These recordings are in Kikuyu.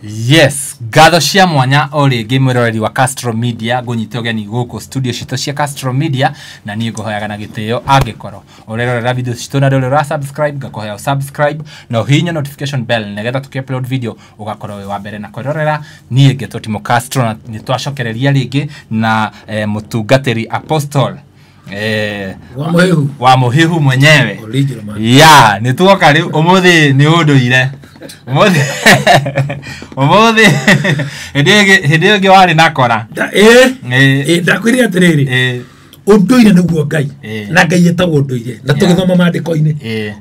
Yes, ngatho cia mwanya o rĩngĩ mwĩroreri wa Castro Media, ngũnyite ũgeni gũkũ studio citũ cia Castro Media, na niĩ ngũhoyaga na gĩtĩo angĩkorwo ũrerorera video citũ na ndũrĩ ũra subscribe, ngakũhoya subscribe na ũhihinye notification bell nĩgetha tũkĩ upload video ũgakorwo wĩ wa mbere na kwĩrorera. Niĩ ngetwo Timo Castro na nĩ twacokereria rĩngĩ na mũtungatĩri Apostle wa Mũhĩhu. Wa Mũhĩhu mwenyewe. Original man. Ya nĩ tuoka rĩu ũmũthĩ nĩ ũndũire ũmũthĩ ũmũthĩ hĩndĩ ĩyo ĩngĩ warĩ na kora. Ndakwĩrire atĩrĩrĩ, ũndũire nĩguo Ngai, na Ngai etagwo ũndũire na tũgĩthoma maandĩko-inĩ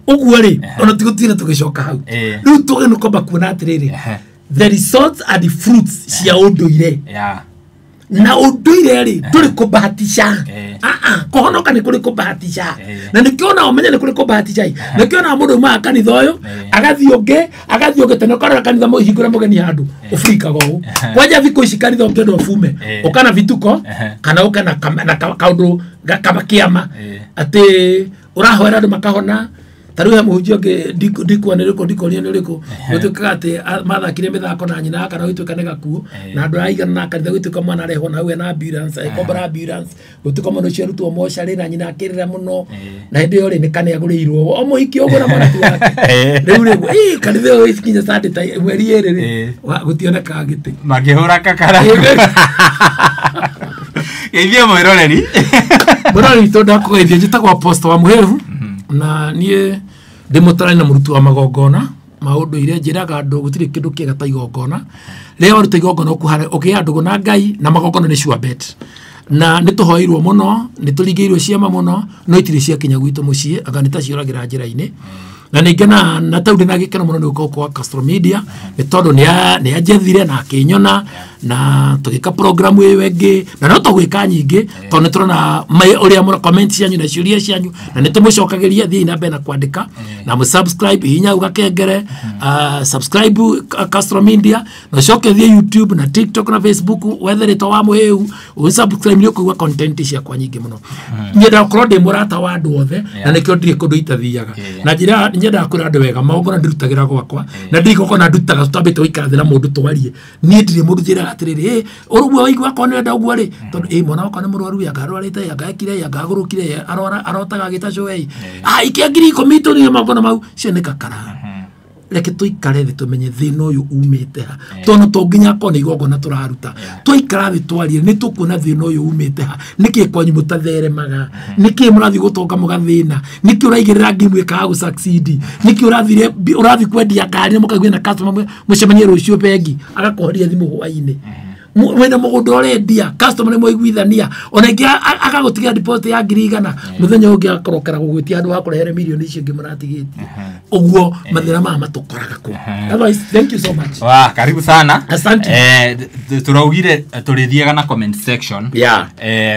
ũguo rĩ, ona tigũtire tũgĩcoka hau. Rĩu tũgĩ kwamba kuona atĩrĩrĩ, the results are the fruits cia ũndũire. Na ũndũire rĩ, ndũrĩ kũbahatisha. Kũhonoka nĩ kũrĩ kũbahatisha. Na nĩkĩo ona ũmenye nĩ kũrĩ kũbahatisha ĩ. Nĩkĩo ona mũndũ umaga kanitha ũyũ, agathiĩ ũngĩ, agathiĩ ũngĩ, tene ũkarora kanitha mũhingũre mũgeni handũ ũbirikaga ũũ. Kwanja thikũ ici kanitha ũngĩenda ũbume, ũka na vituko kana ũka na kaũndũ kama kĩama atĩ ũrahoera andũ makahona. Ta rĩu he mũhunjia ũngĩ ndikuona nĩ ũrĩkũ, ndikuonia nĩ ũrĩkũ, gũtuĩkaga atĩ mathakire mĩthako na nyina kana gũtuĩka nĩ gakuo, na andũ aigana na kanitha gũtuĩka mwana arehwo na hau ena ambulance, agĩkombora ambulance, gũtuĩka mwana ũcio arutwo mocarĩ na nyina akĩrĩra mũno, na hĩndĩ ĩyo rĩ nĩ kane agũrĩirwo o mũhiki ũguo na mwana ti wake. Rĩu rĩ, kanitha ĩyo ĩkinya Sunday ta mweri ĩrĩ rĩ, gũtionekaga gĩtĩ. Makĩhũra kakara. Geithia mwĩroreri. Mwĩroreri witũ ndakũgeithia, njĩtagwo Apostle wa Mũhĩhu, na niĩ ndĩ mũtarani na mũruti wa magongona ma ũndũire. Njĩraga andũ gũtirĩ kĩndũ kĩega ta igongona. Rĩrĩa waruta igongona ũkĩgĩa ndũgũ na Ngai, na magongona nĩ sure bet. Na nĩ tũhoeirwo mũno, nĩ tũringĩirwo ciama mũno, no itirĩ ciakinya gwitũ mũciĩ, anga nĩ ta ciũragĩra njĩra-inĩ. Na nĩ ngenaga na tau ndĩna gĩkeno mũno nĩ gũkorwo kwa Castro Media, nĩ tondũ nĩ anjethire na akĩnyona, na tũgĩka program ĩyo ĩngĩ, na no tũgwĩka nyingĩ, tondũ nĩ tũrona ũrĩa mũra comment cianyu na ciũria cianyu, na nĩ tũmũcokagĩria. Thiĩi na mbere na kwandĩka na mũsubscribe, hihinya hau gakengere, subscribe Castro Media, na ũcoke thiĩ YouTube na TikTok na Facebook wethe rĩtwa wa Mũhĩhu, ũsubscribe, nĩ ũkũigua content ciakwa nyingĩ mũno. Nyendaga gũkorwo ndĩ mũrata wa andũ othe, na nĩkĩo ndirĩ kũndũ itathiaga. Na njĩra nyendaga kwĩra andũ wega, magongona ndirutagĩra gwakwa, na ndirĩ igongona ndutaga tũtambĩte gũikara thĩ na mũndũ twarie. Niĩ ndirĩ mũndũ njĩraga atĩrĩrĩ, ũguo waigua akorwo nĩ ũrenda ũguo rĩ, tondũ mwana wakwa nĩ mũrwaru, anga arwarĩte, anga ekire, anga agũrũkire, arotaga agĩta cũĩ. Ikia 10,000 tũrĩhe magongona mau, cio nĩ kakara. Reke tũikare thĩ tũmenye thĩna ũyũ umĩte ha, tondũ to nginya akorwo nĩ igongona tũraruta. Twaikara thĩ twarie nĩ tũkuona thĩna ũyũ umĩte ha, nĩkĩ kwanyu mũtatheremaga, nĩkĩ mũrathiĩ gũtonga mũgathĩna, nĩkĩ ũraigĩrĩra ngimu ĩkaga gũ succeed, nĩkĩ ũrathiĩ kwendia ngari na mũkaiguana na customer mũcemanie rũciũ bengi agakũhoria thimũ hwainĩ. Wĩna mũgũnda ũrendia, customer nĩ mwaiguithania, ona ingĩ agagũtigira deposit ya 100,000, mũthenya ũngĩ agakorokera gũgwĩtia handũ ha kũrehere mirioni icio ingĩ mũratigĩtie. Ũguo mathĩna maya matũkoraga kũ. Otherwise, thank you so much. Wa, karibu sana. Asante. Tũraugire tũrĩthiaga na comment section.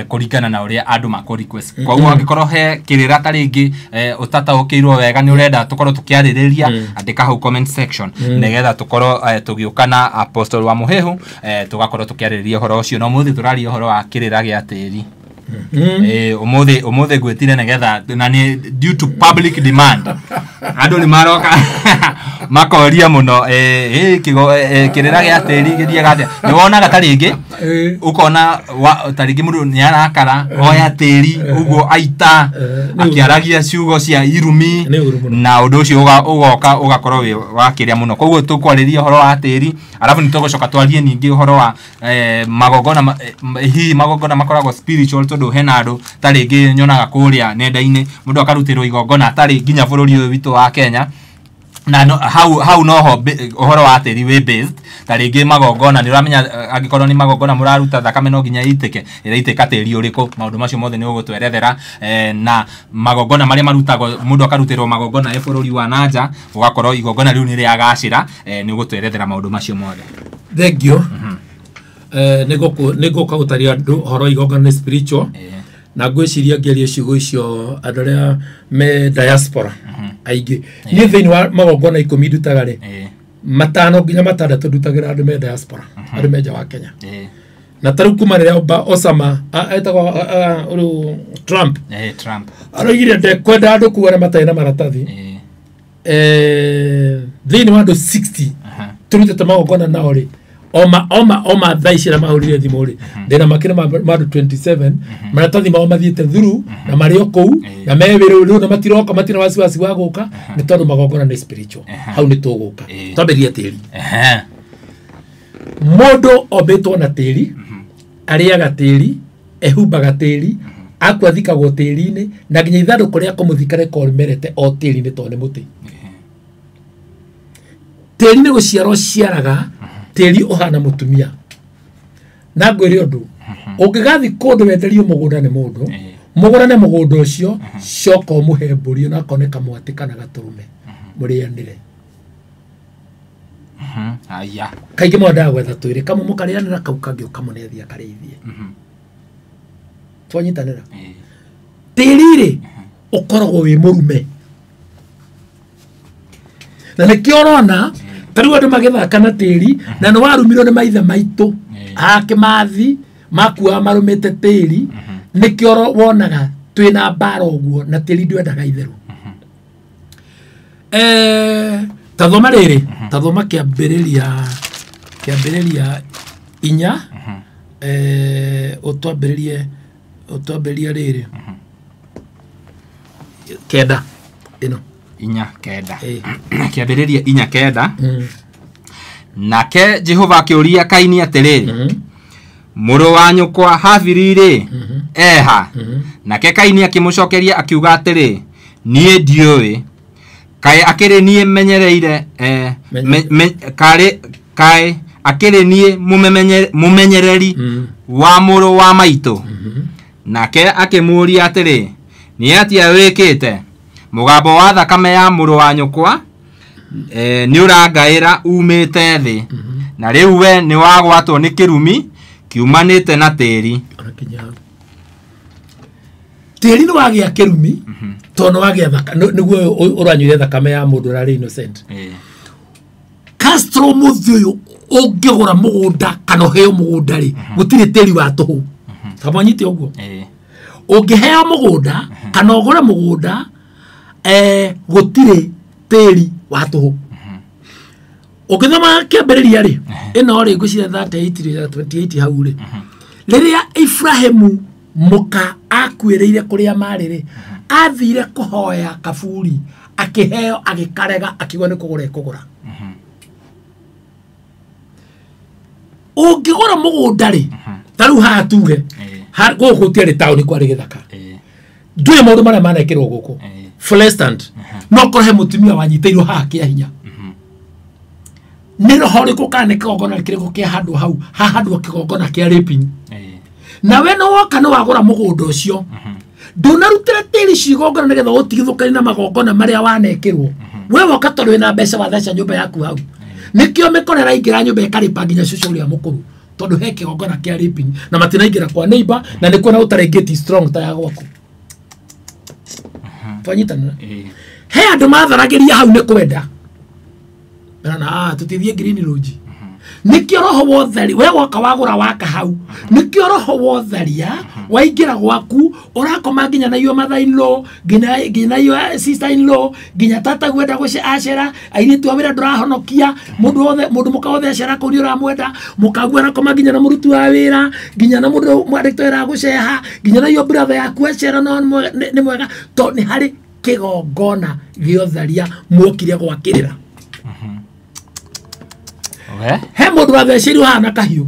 Kũringana na ũrĩa andũ makũ request. Koguo angĩkorwo he kĩrĩra ta rĩngĩ ũtataũkĩirwo wega nĩ ũrenda tũkorwo tũkĩarĩrĩria, andĩka hau comment section nĩgetha tũkorwo tũgĩũka na Apostle wa Mũhĩhu, tũgakorwo tũkĩarĩrĩria ũhoro ũcio. Na ũmũthĩ tũraria ũhoro wa kĩrĩra gĩa tĩri. Ũmũthĩ ngwĩtire nĩgetha, na nĩ due to public demand, andũ nĩ maroka makoria mũno, kĩrĩra gĩa tĩri gĩthiaga atĩa. Nĩ wonaga ta rĩngĩ ũkona ta rĩngĩ mũndũ nĩ arakara oya tĩri ũguo aita akĩaragia ciugo cia irumi, na ũndũ ũcio ũgoka ũgakorwo wĩ wa kĩrĩa mũno. Koguo tũkwarĩria ũhoro wa tĩri, arabu nĩ tũgũcoka twarie ningĩ ũhoro wa magongona, hihi magongona makoragwo spiritual, tondũ hena andũ ta rĩngĩ nyonaga kũrĩa nenda-inĩ mũndũ akarutĩrwo igongona atarĩ nginya bũrũri ũyũ witũ wa Kenya, na hau noho ũhoro wa tĩri wĩ based. Ta rĩngĩ magongona nĩ ũramenya angĩkorwo nĩ magongona mũraruta thakame no nginya ĩitĩke, ĩraitĩka tĩri ũrĩkũ, maũndũ macio mothe nĩ ũgũtwerethera. Na magongona marĩa marutagwo, mũndũ akarutĩrwo magongona e bũrũri wa nanja, ũgakorwo igongona rĩu nĩ rĩagacĩra. Nĩ ũgũtwerethera maũndũ macio mothe. Thank you. Nĩ ngũka gũtaria andũ ũhoro igongona nĩ spiritual, na ngwĩciria ngĩaria ciugo icio andũ arĩa me diaspora aingĩ. Niĩ thĩinĩ wa magongona 10 ndutaga rĩ, 5 nginya 6 ndutagĩra andũ me diaspora, andũ me nja wa Kenya. Na ta rĩu kuma rĩrĩa Osama etagwo Trump, Trump aroigire ndekwenda andũ kuo arĩa matarĩ na maratathi, thĩinĩ wa andũ 60 Turutĩte magongona nao rĩ, oma thaa ici arĩa mahũrire thimũ rĩ, ndĩna makĩria ma andũ 27 maratathi mao mathiĩte through na marĩ o kũu na me wĩra rĩu na matiroka, matirĩ na wasiwasi wa gũka nĩ tondũ magongona nĩ spiritual. Hau nĩ tũgũka. Twambĩrĩrie tĩri. Mũndũ ombĩtwo na tĩri, arĩaga tĩri, ehumbaga tĩri, akua thikagwo tĩri-inĩ, na nginya ithandũkũ rĩa kũmũthika rĩkorwo rĩmerete o tĩri-inĩ tondũ nĩ mũtĩ. Tĩri nĩ gũciara ũciaraga, tĩri ũhana mũtumia. Na ngwĩre ũndũ, ũngĩgathiĩ kũndũ wenderio mũgũnda nĩ mũndũ, mũgũrane mũgũnda ũcio, coka ũmũhe mbũri ona akorwo nĩ kamwatĩ kana gatũrũme, mũrĩanĩre. Aya. Kaingĩ mwendaga gwetha twĩrĩ, kamwe mũkarĩanĩra, kau kangĩ ũkamũne athiĩ akarĩithie. Twanyitanĩra. Tĩri rĩ, ũkoragwo wĩ mũrume. Na nĩkĩo ũrona ta rĩu andũ magĩthaka na tĩri, na nĩ warumirwo nĩ maithe maitũ a kĩmathi makuaga marũmĩte tĩri, nĩkĩo wonaga twĩna mbara ũguo na tĩri ndwendaga itherũ. Ta thoma rĩrĩ, ta thoma kĩambĩrĩria 4, ũtwambĩrĩrie rĩrĩ 9 ĩno. 4 9. Kĩambĩrĩria 4 9. Nake Jehova akĩũria Kaini atĩrĩrĩ, mũrũ wa nyũkwa Habili rĩ, eha? Nake Kaini akĩmũcokeria akiuga atĩrĩ, niĩ ndiũĩ, kaĩ akĩrĩ niĩ menyereire, kaĩ akĩrĩ niĩ mũmenyereri wa mũrũ wa maitũ? Nake akĩmũũria atĩrĩ, nĩ atĩa wĩkĩte? Mũgambo wa thakame ya mũrũ wa nyũkwa nĩ ũrangaĩra umĩte thĩ, na rĩu we nĩ wagwatwo nĩ kĩrumi kiumanĩte na tĩri. Tĩri nĩ wagĩa kĩrumi tondũ nĩ wagĩa nĩguo ũranyuire thakame ya mũndũ ũrarĩ innocent. Castro mũthĩ ũyũ ũngĩgũra mũgũnda kana ũheo mũgũnda rĩ, gũtirĩ tĩri wa tũhũ. Kamwanyite ũguo. Ũngĩheo mũgũnda kana ũgũre mũgũnda, gũtirĩ tĩri wa tũhũ. Ũngĩthoma kĩambĩrĩria rĩ, ĩno rĩ ngwĩciria 38 28 hau rĩ, rĩrĩa Ibrahimu mũka akuĩrĩire kũrĩa marĩ rĩ, athire kũhoya kaburi, akĩheo, agĩkarega, akiuga nĩ kũgũra ekũgũra. Ũngĩgũra mũgũnda rĩ, ta rĩu haha tuge, gũkũ gũtiarĩ taũni, kwarĩ gĩthaka. Ndũĩ maũndũ marĩa manekĩrwo gũkũ. For instance, no korwo he mũtumia wanyitĩirwo haha kĩa hinya. Nĩ roho ũrĩkũ kana nĩ kĩgongona kĩrĩkũ kĩa handũ hau, hahandwo kĩgongona kĩa raping. Na we nĩ woka nĩ wagũra mũgũnda ũcio. Ndũnarutĩra tĩri cigongona nĩgetha ũtigithũkane na magongona marĩa wanekĩrwo. We woka tondũ wĩna mbeca watheca nyũmba yaku hau. Nĩkĩo mĩkora ĩraingĩra nyũmba ĩkarĩpa nginya cũcũ ũrĩa mũkũrũ, tondũ he kĩgongona kĩa raping na matinaingĩra kwa neighbor, na nĩkuo na ũtarĩ gate strong ta ya gwaku. Twanyitanĩra. He andũ matharagĩria hau nĩ kwenda. Na tũtithiĩ Green Lodge. Nĩkĩo roho wothari, we woka wagũra waka hau. Nĩkĩo roho wotharia waingĩra gwaku, ũrakoma nginya na your mother in law, nginya your sister in law, nginya tata gwenda acera, airĩtu a wĩra ndũrahonokia, mũndũ wothe, mũndũ mũka wothe acera kũu nĩ ũramwenda, mũkaguo arakoma nginya na mũruti wa wĩra, nginya na mũndũ mwandĩkĩtwo wĩra gũceha, nginya na your brother yaku acera no nĩ mwega, tondũ nĩ harĩ kĩgongona gĩotharia muokire gwakĩrĩra. He mũndũ watheceirwo haha na kahiũ,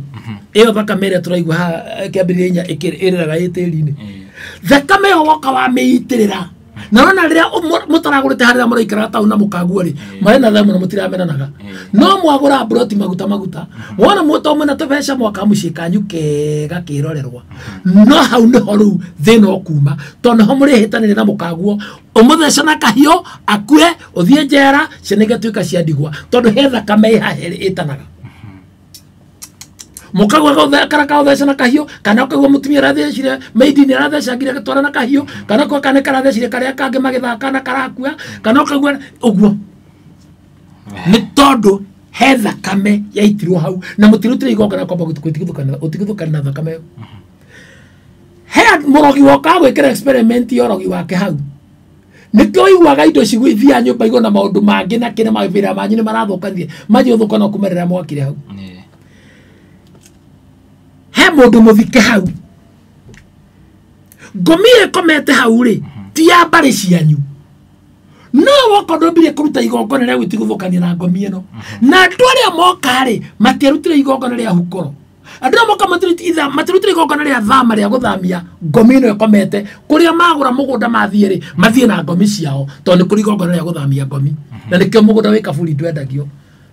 ĩyo thakame ĩrĩa tũraigua haha kĩambĩrĩria 4 ĩrĩraga ĩ tĩri-inĩ. Thakame ĩyo woka wamĩitĩrĩra. Na wona rĩrĩa mũtaragũrĩte harĩa mũraikara taũni na mũkaguo rĩ, marĩ na thamu na mũtiramenanaga. No mwagũra mburoti maguta maguta, wona mũto mwĩna tũbeca mwaka mũciĩ kanyu kega kĩrorerwa. No hau nĩho rĩu thĩna ũkuma, tondũ nĩho mũrĩhĩtanĩria na mũkaguo, ũmũthece na kahiũ, akue, ũthiĩ njera, ciana igatuĩka cia ndigwa, tondũ he thakame ĩ haha ĩtanaga. Mũkagua kara kaũtheca na kahiũ, kana ũkaigua mũtumia arathecire, maid nĩ arathecangire agĩtwara na kahiũ, kana ũkaigua kana karathecire karĩa kangĩ magĩthaka na karakua, kana ũkaigua ũguo. Nĩ tondũ he thakame yaitirwo hau, na mũtirutire igongona kwamba gũtigithũkana na thakame ĩyo. He mũrogi woka gwĩkĩra experiment ya ũrogi wake hau. Nĩkĩo ũiguaga indo cigũithia nyũmba igũrũ na maũndũ mangĩ na kĩrĩa mawĩra manyu nĩ marathũkanire manjie gũthũka no kuma rĩrĩa mwakire hau. He mũndũ mũthike hau. Ngomi ĩkomete hau rĩ ti ya mbarĩ cianyu. No woka ndũmbire kũruta igongona rĩa gwĩtigũthũkania na ngomi ĩno. Na andũ arĩa moka rĩ matiarutire igongona rĩa hukoro. Andũ arĩa moka matirutire igongona rĩa thama rĩa gũthamia ngomi ĩno ĩkomete kũrĩa magũra mũgũnda mathiĩ rĩ mathiĩ na ngomi ciao tondũ nĩ kũrĩ igongona rĩa gũthamia ngomi. Na nĩkĩo mũgũnda wĩ kaburi ndwendagio.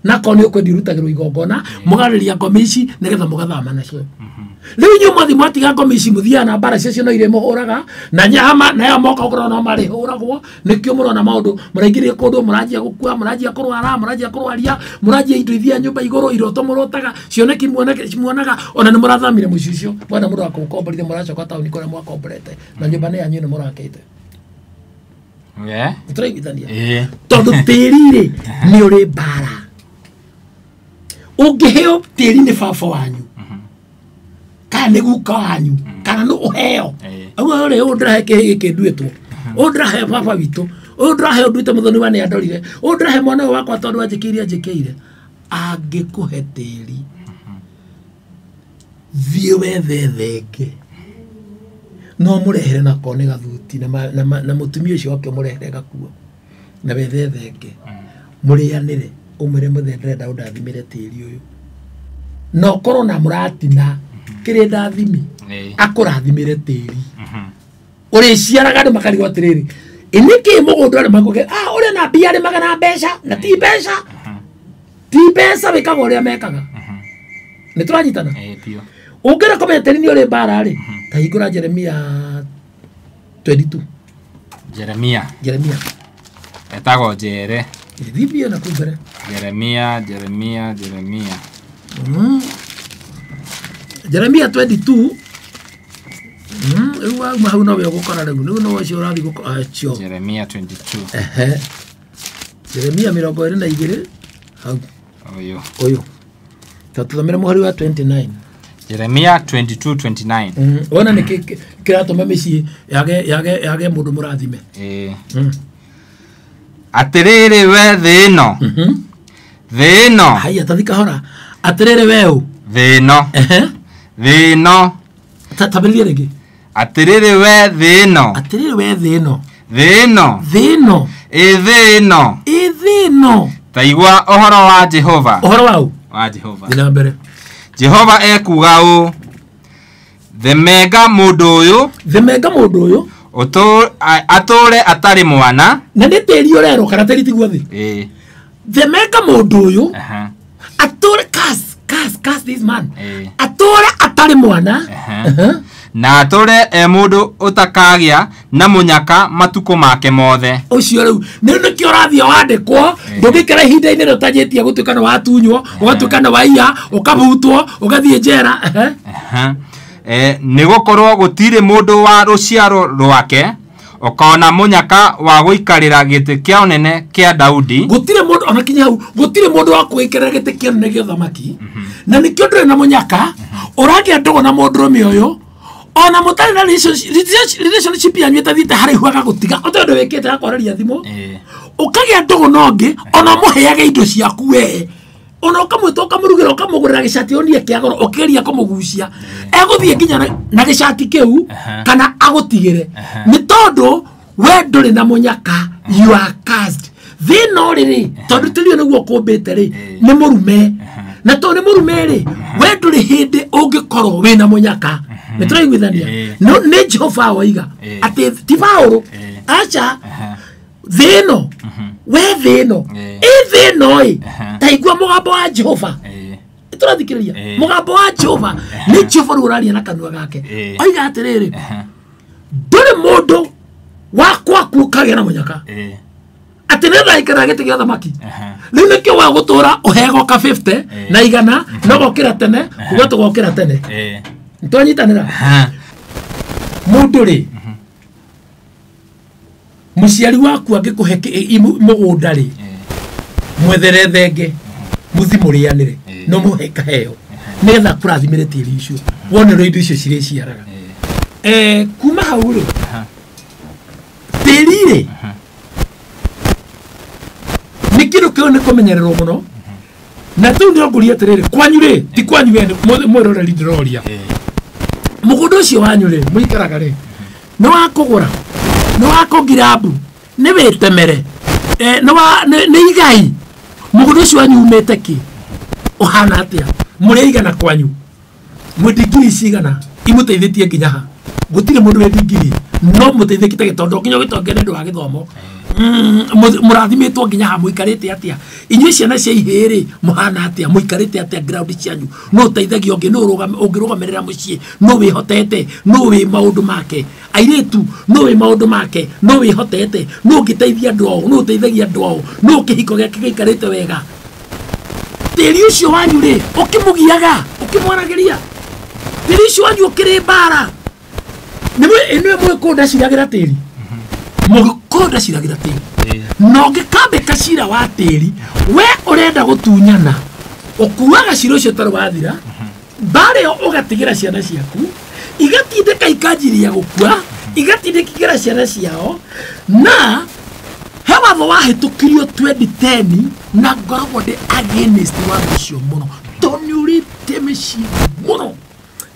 Na korwo nĩ ũkwendia ũrutagĩrwo igongona mũgarĩria ngomi ici nĩgetha mũgathama nacio. Rĩu inyuĩ mwathi mwatiga ngomi ici mũthiaga na mbara ciacio no irĩ mũhũraga na nyama nayo moka ũkorwo no marĩhũragwo. Nĩkĩo mũrona maũndũ mũraingĩrire kũndũ mũranjia gũkua mũranjia kũrwara mũranjia kũrwaria mũranjia indo ithia nyũmba igũrũ iroto mũrotaga cioneki muonaga ona nĩ mũrathamire mũciĩ ũcio mwena mũndũ akũkomborire mũracoka taũni kũrĩa mwakomborete na nyũmba nĩ yanyu nĩ mũrakĩte. Tũraiguithania tondũ tĩri rĩ nĩ ũrĩ mbara. Ũngĩheo tĩri nĩ baba wanyu kana nĩ guka wanyu kana nĩ ũheo ũguo rĩ ũyũ ndĩrahe kĩhĩ gĩkĩ nduĩtwo ũyũ ndĩrahe baba witũ ũyũ ndĩrahe nduĩte mũthoni wa nĩ andorire ũyũ ndĩrahe mwana ũyũ wakwa tondũ anjĩkĩire anjĩkĩire. Angĩkũhe tĩri thiĩ wethe thenge no mũrehere nako nĩ gathuti na mũtumia ũcio wake mũrehere gakuo na wethe thenge mũrĩanĩre ũmwĩre mũthee ndĩrenda ũndathimĩre tĩri ũyũ na ũkorwo na mũratina kĩrĩ ndathimi akũrathimĩre tĩri ũrĩciaraga andũ makarigwo atĩrĩrĩ ĩ nĩkĩ mũgũnda ũrĩa makũge ũrĩa na mbia arĩmaga na mbeca na ti mbeca ti mbeca wĩkaga ũrĩa mekaga. Nĩ tũranyitana? Ũngĩenda kũmenya tĩri nĩ ũrĩ mbara rĩ ta hingũra Jeremia 22. Jeremia Jeremia etagwo Jere thiĩ na kũu mbere. Jeremia Jeremia Jeremia Jeremia 22. Rĩu wauma hau nowe ũgũkora rĩu rĩu nowe ũcio ũrathiĩ gũkora Jeremia 22. Jeremia 22 hau ũyũ ũyũ ta tũthomere mũhari wa 29. Jeremia 22:29. Wona nĩkĩ kĩratũma mĩciĩ yage mũndũ mũrathime. Atĩrĩrĩ we thĩ ĩno thĩ ĩno haya tathi kahora. Atĩrĩrĩ we ũ thĩ ĩno thĩ ĩno tabĩrĩria rĩngĩ. Atĩrĩrĩ we thĩ ĩno atĩrĩrĩ we thĩ ĩno thĩ ĩno thĩ ĩno ĩ thĩ ĩno ĩ thĩ ĩno ta igua ũhoro wa Jehova. Ũhoro wa ũ? Wa Jehova. Thiĩ na mbere. Jehova ekuuga ũũ themenga mũndũ ũyũ themenga mũndũ ũyũ atũre atarĩ mwana na nĩ tĩri ũrerwo kana tĩri tiguo thĩ. Themenga mũndũ ũyũ atũre curse this man atũre atarĩ mwana na atũre e mũndũ ũtakagĩa na mũnyaka matukũ make mothe. Ũcio rĩu nĩ nĩkĩo ũrathiĩ wandĩkwo ndũngĩikara ihinda-inĩ rĩrĩa ũtanjĩtie gũtuĩka nĩ watunywo ũgatuĩka nĩ waiya ũkabutwo ũgathiĩ njera. Nĩ gũkorwo gũtirĩ mũndũ wa rũciaro rwake ũkona mũnyaka wa gũikarĩra gĩtĩ kĩa ũnene kĩa Daudi. Gũtirĩ mũndũ ona kinya hau gũtirĩ mũndũ wa kũikarĩra gĩtĩ kĩa ũnene gĩa ũthamaki na nĩkĩo ndũrĩ na mũnyaka ũragĩa ndũgũ na mũndũrũme ũyũ ona mũtarĩ na relationship yanyu ĩtathiĩte haraihu agagũtiga ũtarĩ ũndũ wĩkĩte akwarĩria thimũ ũkagĩa ndũgũ na ũngĩ ona ũmũheage indo ciaku we ona ũkamwĩta ũkamũrugĩra ũkamũgũrĩra gĩcati onie kĩa goro ũkĩgeria kũmũgucia egũthiĩ nginya na gĩcati kĩu kana agũtigĩre nĩ tondũ we ndũrĩ na mũnyaka. You are cursed. Thĩ ĩno rĩrĩ tondũ tĩri ũyũ nĩguo ũkũmbĩte rĩ nĩ mũrume na tondũ nĩ mũrume rĩ we ndũrĩ hĩndĩ ũngĩkorwo wĩna mũnyaka. Nĩ tũraiguithania? Nĩ Jehova woiga atĩ ti Paũlũ aca thĩ ĩno we thĩ ĩno ĩ thĩ ĩno ĩ ta igua mũgambo wa Jehova. Tũrathikĩrĩria mũgambo wa Jehova nĩ Jehova rĩu ũraria na kanua gake oiga atĩrĩrĩ ndũrĩ mũndũ wa kwaku ũkagĩa na mũnyaka atĩ nĩgetha aikara gĩtĩ gĩa ũthamaki. Rĩu nĩkĩo wa gũtũra ũheagwo ka 50 na igana no gokĩra tene uga tũgokĩra tene. Nĩtwanyitanĩra? Mũndũ rĩ mũciari waku angĩkũhe mũgũnda rĩ mwethere thenge mũthi mũrĩanĩre no mũhe kaheo nĩgetha akũrathimĩre tĩri ũcio wone ũrĩa indo icio cirĩciaraga. Kuma hau rĩ tĩri rĩ Mũgĩkũyũ nĩ kũmenyererwo mũno. Na tu nĩ ngũria atĩrĩrĩ, kwanyu rĩ, ti kwanyu we mwĩroreri ndĩroria. Mũgũnda ũcio wanyu rĩ, mũikaraga rĩ, nĩ wa kũgũra, nĩ wa kũngirabu, nĩ wĩtemere, nĩ igai. Mũgũnda ũcio wanyu umĩte kĩ? Ũhana atĩa? Mũrĩ aigana kwanyu? Mwĩ ndigiri cigana? Imũteithĩtie nginya ha? Gũtirĩ mũndũ wĩ ndigiri no mũteithĩkĩte gĩtondo nginya ũgĩtonge nĩ ũndũ wa gĩthomo. Mũrathimĩtwo nginya ha? Mũikarĩte atĩa? Inyuĩ ciana cia ihĩĩ rĩ, mũhana atĩa? Mũikarĩte atĩa ground cianyu? No ũteithagia ũngĩ, no ũngĩrũgamĩrĩra mũciĩ, no wĩhotete, no wĩ maũndũ make. Airĩtu, no wĩ maũndũ make, no wĩhotete, no ũngĩteithia andũ ao, no ũteithagia andũ ao, no kĩhiko gĩake gĩikarĩte wega. Tĩri ũcio wanyu rĩ, ũkĩmũgiaga, ũkĩmwaragĩria. Tĩri ũcio wanyu ũkĩrĩ mbara. Nĩwe mũgĩkũyũ ndaciragĩra tĩri. Mũgĩkũyũ ndaciragĩra tĩri. Na ũngĩkambĩka cira wa tĩri, we ũrenda gũtunyana, ũkuaga cira ũcio ũtarĩ wathira, mbara ĩyo ũgatigĩra ciana ciaku, igatindĩka ikanjiria gũkua, igatindĩkĩra ciana ciao, na he watho wahĩtũkirio 2010 na ngoragwo ndĩ against watho ũcio mũno, tondũ nĩ ũrĩte mĩciĩ mũno.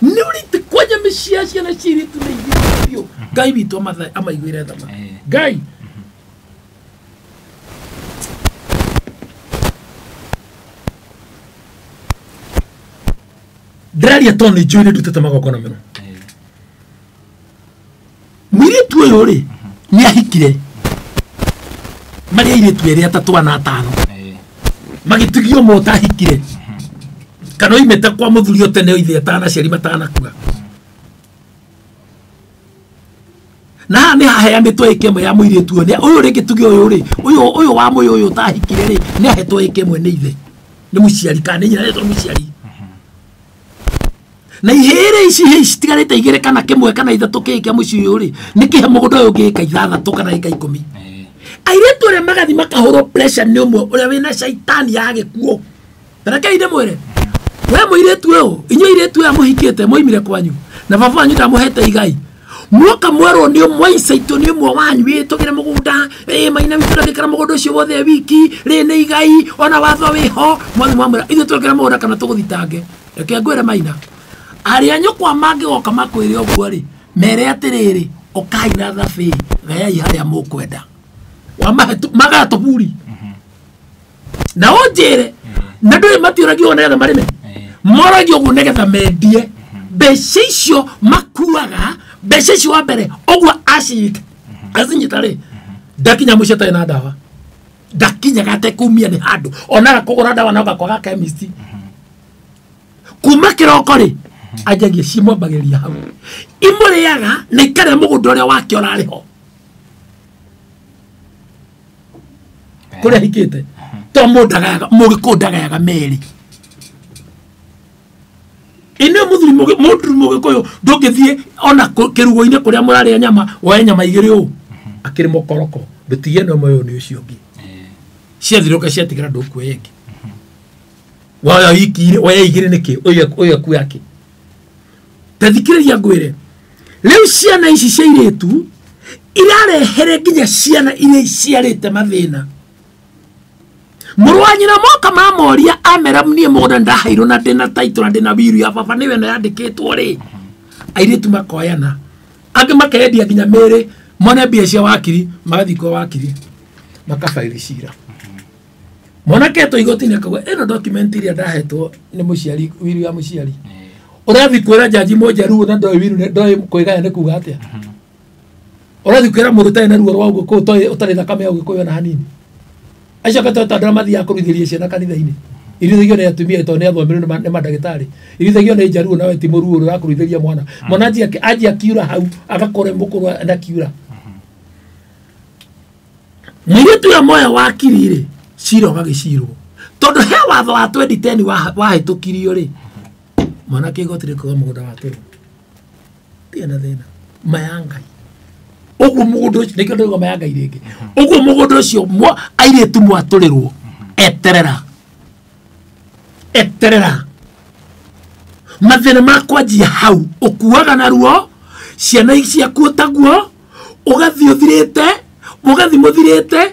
Nĩ ũrĩte kwanja mĩciĩ ya ciana cia airĩtu na ithuĩ biũ. Ngai witũ amaiguĩre tha ma. Ngai. Ndĩraria tondũ nĩ njũĩ nĩ ndutĩte magongona mũno. Mũirĩtu ũyũ rĩ, nĩ ahikire. Marĩ airĩtu erĩ atatũ ana atano. Magĩtigio ũmwe ũtahikire. Kana oimĩte kwa mũthuri o tene oithe atanaciari matanakua. Na haha nĩ haheanĩtwo ĩka ĩmwe ya mũirĩtu ũyũ. Ũyũ rĩngĩ tuge ũyũ rĩ, ũyũ wa mũyũ ũyũ ũtahikire rĩ, nĩ ahetwo ĩka ĩmwe nĩ ithe. Nĩ mũciari kana nĩ nyina nĩ mũciari. Na ihĩĩ ici ihĩĩ citigarĩte igĩrĩ kana kĩmwe kana ithatũ kĩĩ kĩa mũciĩ ũyũ rĩ, nĩ kĩhe mũgũnda ũyũ ũngĩ ĩka ithathatũ kana ĩka ikũmi. Airĩtu arĩa magathiĩ makahũrwo pressure nĩ ũmwe ũrĩa wĩna caitani ya gĩkuũ. Rekei ndĩmwĩre, we mũirĩtu ũyũ, inyuĩ airĩtu aya mũhikĩte mwoimire kwanyu na baba wanyu ndamũhete igai. Mwoka mwerwo nĩ ũmwe icaitũ nĩ ũmwe wanyu wĩtũgĩre mũgũnda, maina witũ ndangĩkara mũgũnda ũcio wothe wiki, rĩ nĩ igai, ona watho wĩho. Mwathi mwamwĩra ithuĩ tũrekere mũgũnda kana tũgũthitange. Reke ngwĩre maina, arĩa nyũkwa mangĩgoka makwĩre ũguo rĩ, mere atĩrĩrĩ, ũkai na thabĩ, gayai harĩa mũkwenda. Magaya tũburi. Na ũnjĩre, na ndũĩ matiũragio nĩgetha marĩme. Moragio ũguo nĩgetha mendie. Mbeca icio makuaga, mbeca icio wa mbere, ũguo acinyita. Acinyita rĩ, ndakinya mũciĩ atarĩ na ndawa. Ndakinyaga atekumia nĩ handũ. Onaga kũgũra ndawa no gakwaga chemist. Kuma kĩroko rĩ, anjagia cimwambagĩrĩria hau. Imũrĩaga na ikarĩa mũgũnda ũrĩa wake ũrarĩ ho. Kũrĩa ahikĩte. To mũndũ ndagayaga, mũgĩkũyũ ndagayaga merĩ. Ĩno mũthuri mũndũ mũgĩkũyũ ndũngĩthiĩ ona kĩrugo-inĩ kũrĩa mũrarĩa nyama, woe nyama igĩrĩ ũũ. Akĩrĩ mũkoroko, ndũtigie na ũmwe ũyũ nĩ ũcio ũngĩ. Ciathirũka ciatigara ndũkuoya ĩngĩ. Woya iki, woya igĩrĩ nĩkĩ? Ũyũ akuoya kĩ? Ta thikĩrĩria ngwĩre. Rĩu ciana ici cia airĩtu irarehere nginya ciana iria iciarĩte mathĩna. Mũrũ wa nyina moka mamoria amera niĩ mũgũnda ndaheirwo na ndĩna title na ndĩna wiru ya baba nĩwe ĩno yandĩkĩtwo rĩ. Airĩtu makoyana. Angĩ makendia nginya mĩĩrĩ, mone mbia cia wakiri, magathiĩ kwa wakiri, makabairi cira. Mwanake etwo igoti-inĩ akauga ĩno document ĩrĩa ndahetwo nĩ mũciari, wiru ya mũciari. Ũrathiĩ kwĩra jaji mũnjaruo na ndoĩ wiru, ndoĩ kwĩgaya nĩ kuga atĩa. Ũrathiĩ kwĩra mũndũ ũtarĩ na ruo rwa ũgĩkũyũ, ũtarĩ thakame ya ũgĩkũyũ ona hanini. Acio ake tondũ arĩa mathiaga kũruithĩria ciana kanitha-inĩ. Iruithagio nĩ atumia tondũ nĩ athomirwo nĩ mandagĩtarĩ. Iruithagio nĩ njaruo nawe ti mũruo ũrĩa ũrakũruithĩria mwana. Mwana anjia akiura hau, agakora mũkũrũ na kiura. Mũirĩtu ũyũ moya wakiri rĩ, cira ũgagĩcirwo. Tondũ he watho wa 2010 wahĩtũkirio rĩ, mwanake igoti rĩkauga mũgũnda watũrwo. Tiga na thĩna. Maya Ngai. Ũguo mũgũnda ũcio, nĩkĩo ndauga maya Ngai rĩngĩ. Ũguo mũgũnda ũcio airĩtu mwatũrĩrwo, eterera. Eterera. Mathĩna ma kwanjia hau, ũkuaga na ruo, ciana ciaku taguo, ũgathiĩ ũthirĩte, mũgathiĩ mũthirĩte,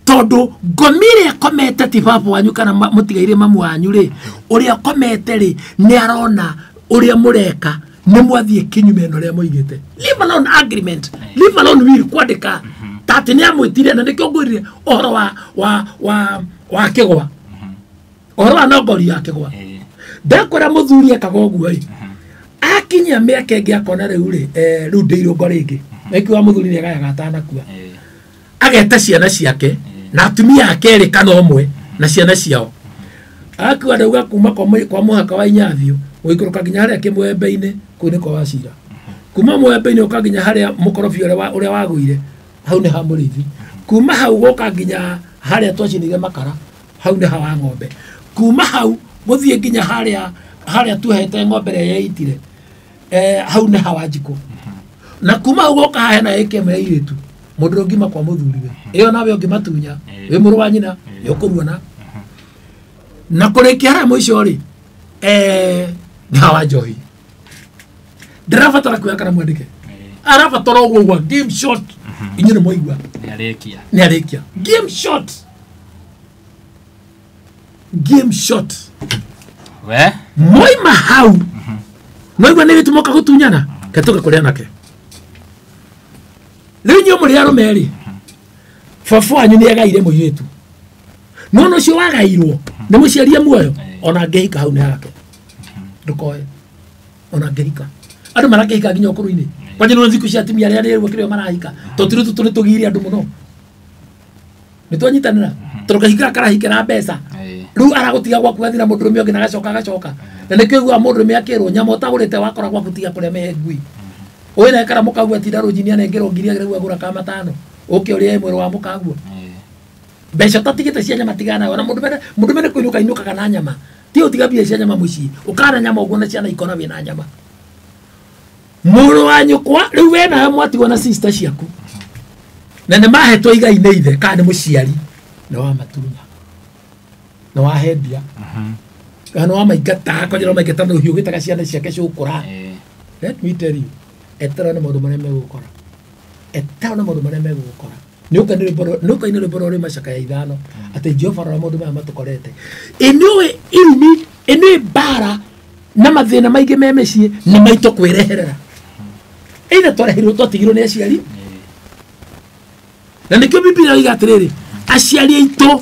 Tondu ngomi ĩrĩa ĩkomete ti baba wanyu kana mũtigaire mamu wanyu rĩ, ũrĩa ũkomete rĩ nĩ arona ũrĩa mũreka nĩ mwathiĩ kinyume na ũrĩa moigĩte. Leave alone agreement, leave alone will kwandĩka ta atĩ nĩ amwĩtire, na nĩkĩo ngwĩrire ũhoro wa kĩgwa, ũhoro wa nongori ya kĩgwa. Ndakwĩra mũthuri ekaga ũguo ĩ, akinyia mĩaka ĩngĩ akona rĩu rĩ, rĩu ndĩ irũngo rĩngĩ, na mũthuri nĩ agayaga atanakua, ageta ciana ciake na atumia ake erĩ kana ũmwe na ciana ciao, akua ndauga kuma kwa mũhaka wa Inyathio gũikũrũka nginya harĩa kĩmwembe-inĩ, kũu nĩ kwa Wacira, kuma mwembe-inĩ ũka nginya harĩa mũkorobia ũrĩa wagũire, hau nĩ ha mũrĩithi, kuma hau gũka nginya harĩa twacinire makara, hau nĩ ha wa ng'ombe, kuma hau gũthiĩ nginya harĩa tuohete ng'ombe ĩrĩa yeitire, hau nĩ ha wa njikũ, na kuma hau gũka haha hena ĩka ĩmwe ya airĩtu mũndũ ũngima kwa mũthuriwe, ĩyo nawe ũngĩmatunya wĩ mũrũ wa nyina nĩ ũkũruona, na kũrĩkia harĩa mũico rĩ, nĩ ha wa njohi. Ndĩrabatara kuoya kana mwandĩke, arabatara ũguo ũguo game shot, inyuĩ nĩ mwaigua nĩ arĩkia game shot, game shot. We moima hau noigua nĩ gĩtũmoka gũtunyana ketũke kũrĩa nake. Rĩu inyuĩ mũrĩ arũme rĩ, baba wanyu nĩ agaire mũirĩtu, no ũcio wagairwo nĩ mũciarie muoyo, ona angĩhika hau nĩ hake, ndũkoe ona angĩhika. Andũ marakĩhika nginya ũkũrũ-inĩ, kwanja nĩ thikũ cia atumia arĩa rĩu kĩrĩa marahika, tondũ tũtirĩ tũtũ nĩ tũgiire andũ mũno, nĩ twanyitanĩra, tondũ kahika karahikĩra mbeca, rĩu aragũtiga gwaku athira mũndũrũme ũngĩ na agacoka agacoka, na nĩkĩo ũiguaga mũndũrũme akĩrwo nyama ũtagũrĩte wakora gwaku tiga kũrĩa mehe ngui, ũyũ na ekara mũkaguo atinda rũnjini anengerwo ngiri agĩrĩu agũra ka matano, ũke ũrĩe mwĩrĩ wa mũkaguo, mbeca ũtatigĩte cia nyama tigana nayo, na mũndũ mene kũinũka inũkaga na nyama, ti ũtiga mbia cia nyama mũciĩ, ũkana nyama ũguo na ciana ikona wĩna nyama. Mũrũ wa nyũkwa rĩu we nawe mwatigwo na sister ciaku, na nĩ mahetwo igai nĩ ithe kana nĩ mũciari, nĩ wamatunya, nĩ wahendia, kana nĩ wamaingata, kwanja nĩ wamaingata na rũhiũ ũgĩtaga ciana ciake cũkũra. Let me tell you, etera nĩ maũndũ marĩa megũgũkora, etera nĩ maũndũ marĩa megũgũkora. Nĩ ũkaine rwĩmbo rũrĩ macakaya ithano atĩ Jehova rora maũndũ maya matũkorete. Ĩnĩũĩ irumi, ĩnĩũĩ mbara na mathĩna maingĩ me mĩciĩ nĩ maitũ kwĩreherera. Either twareheirwo twatigirwo nĩ aciari, na nĩkĩo Bibilia yoiga atĩrĩrĩ, aciari aitũ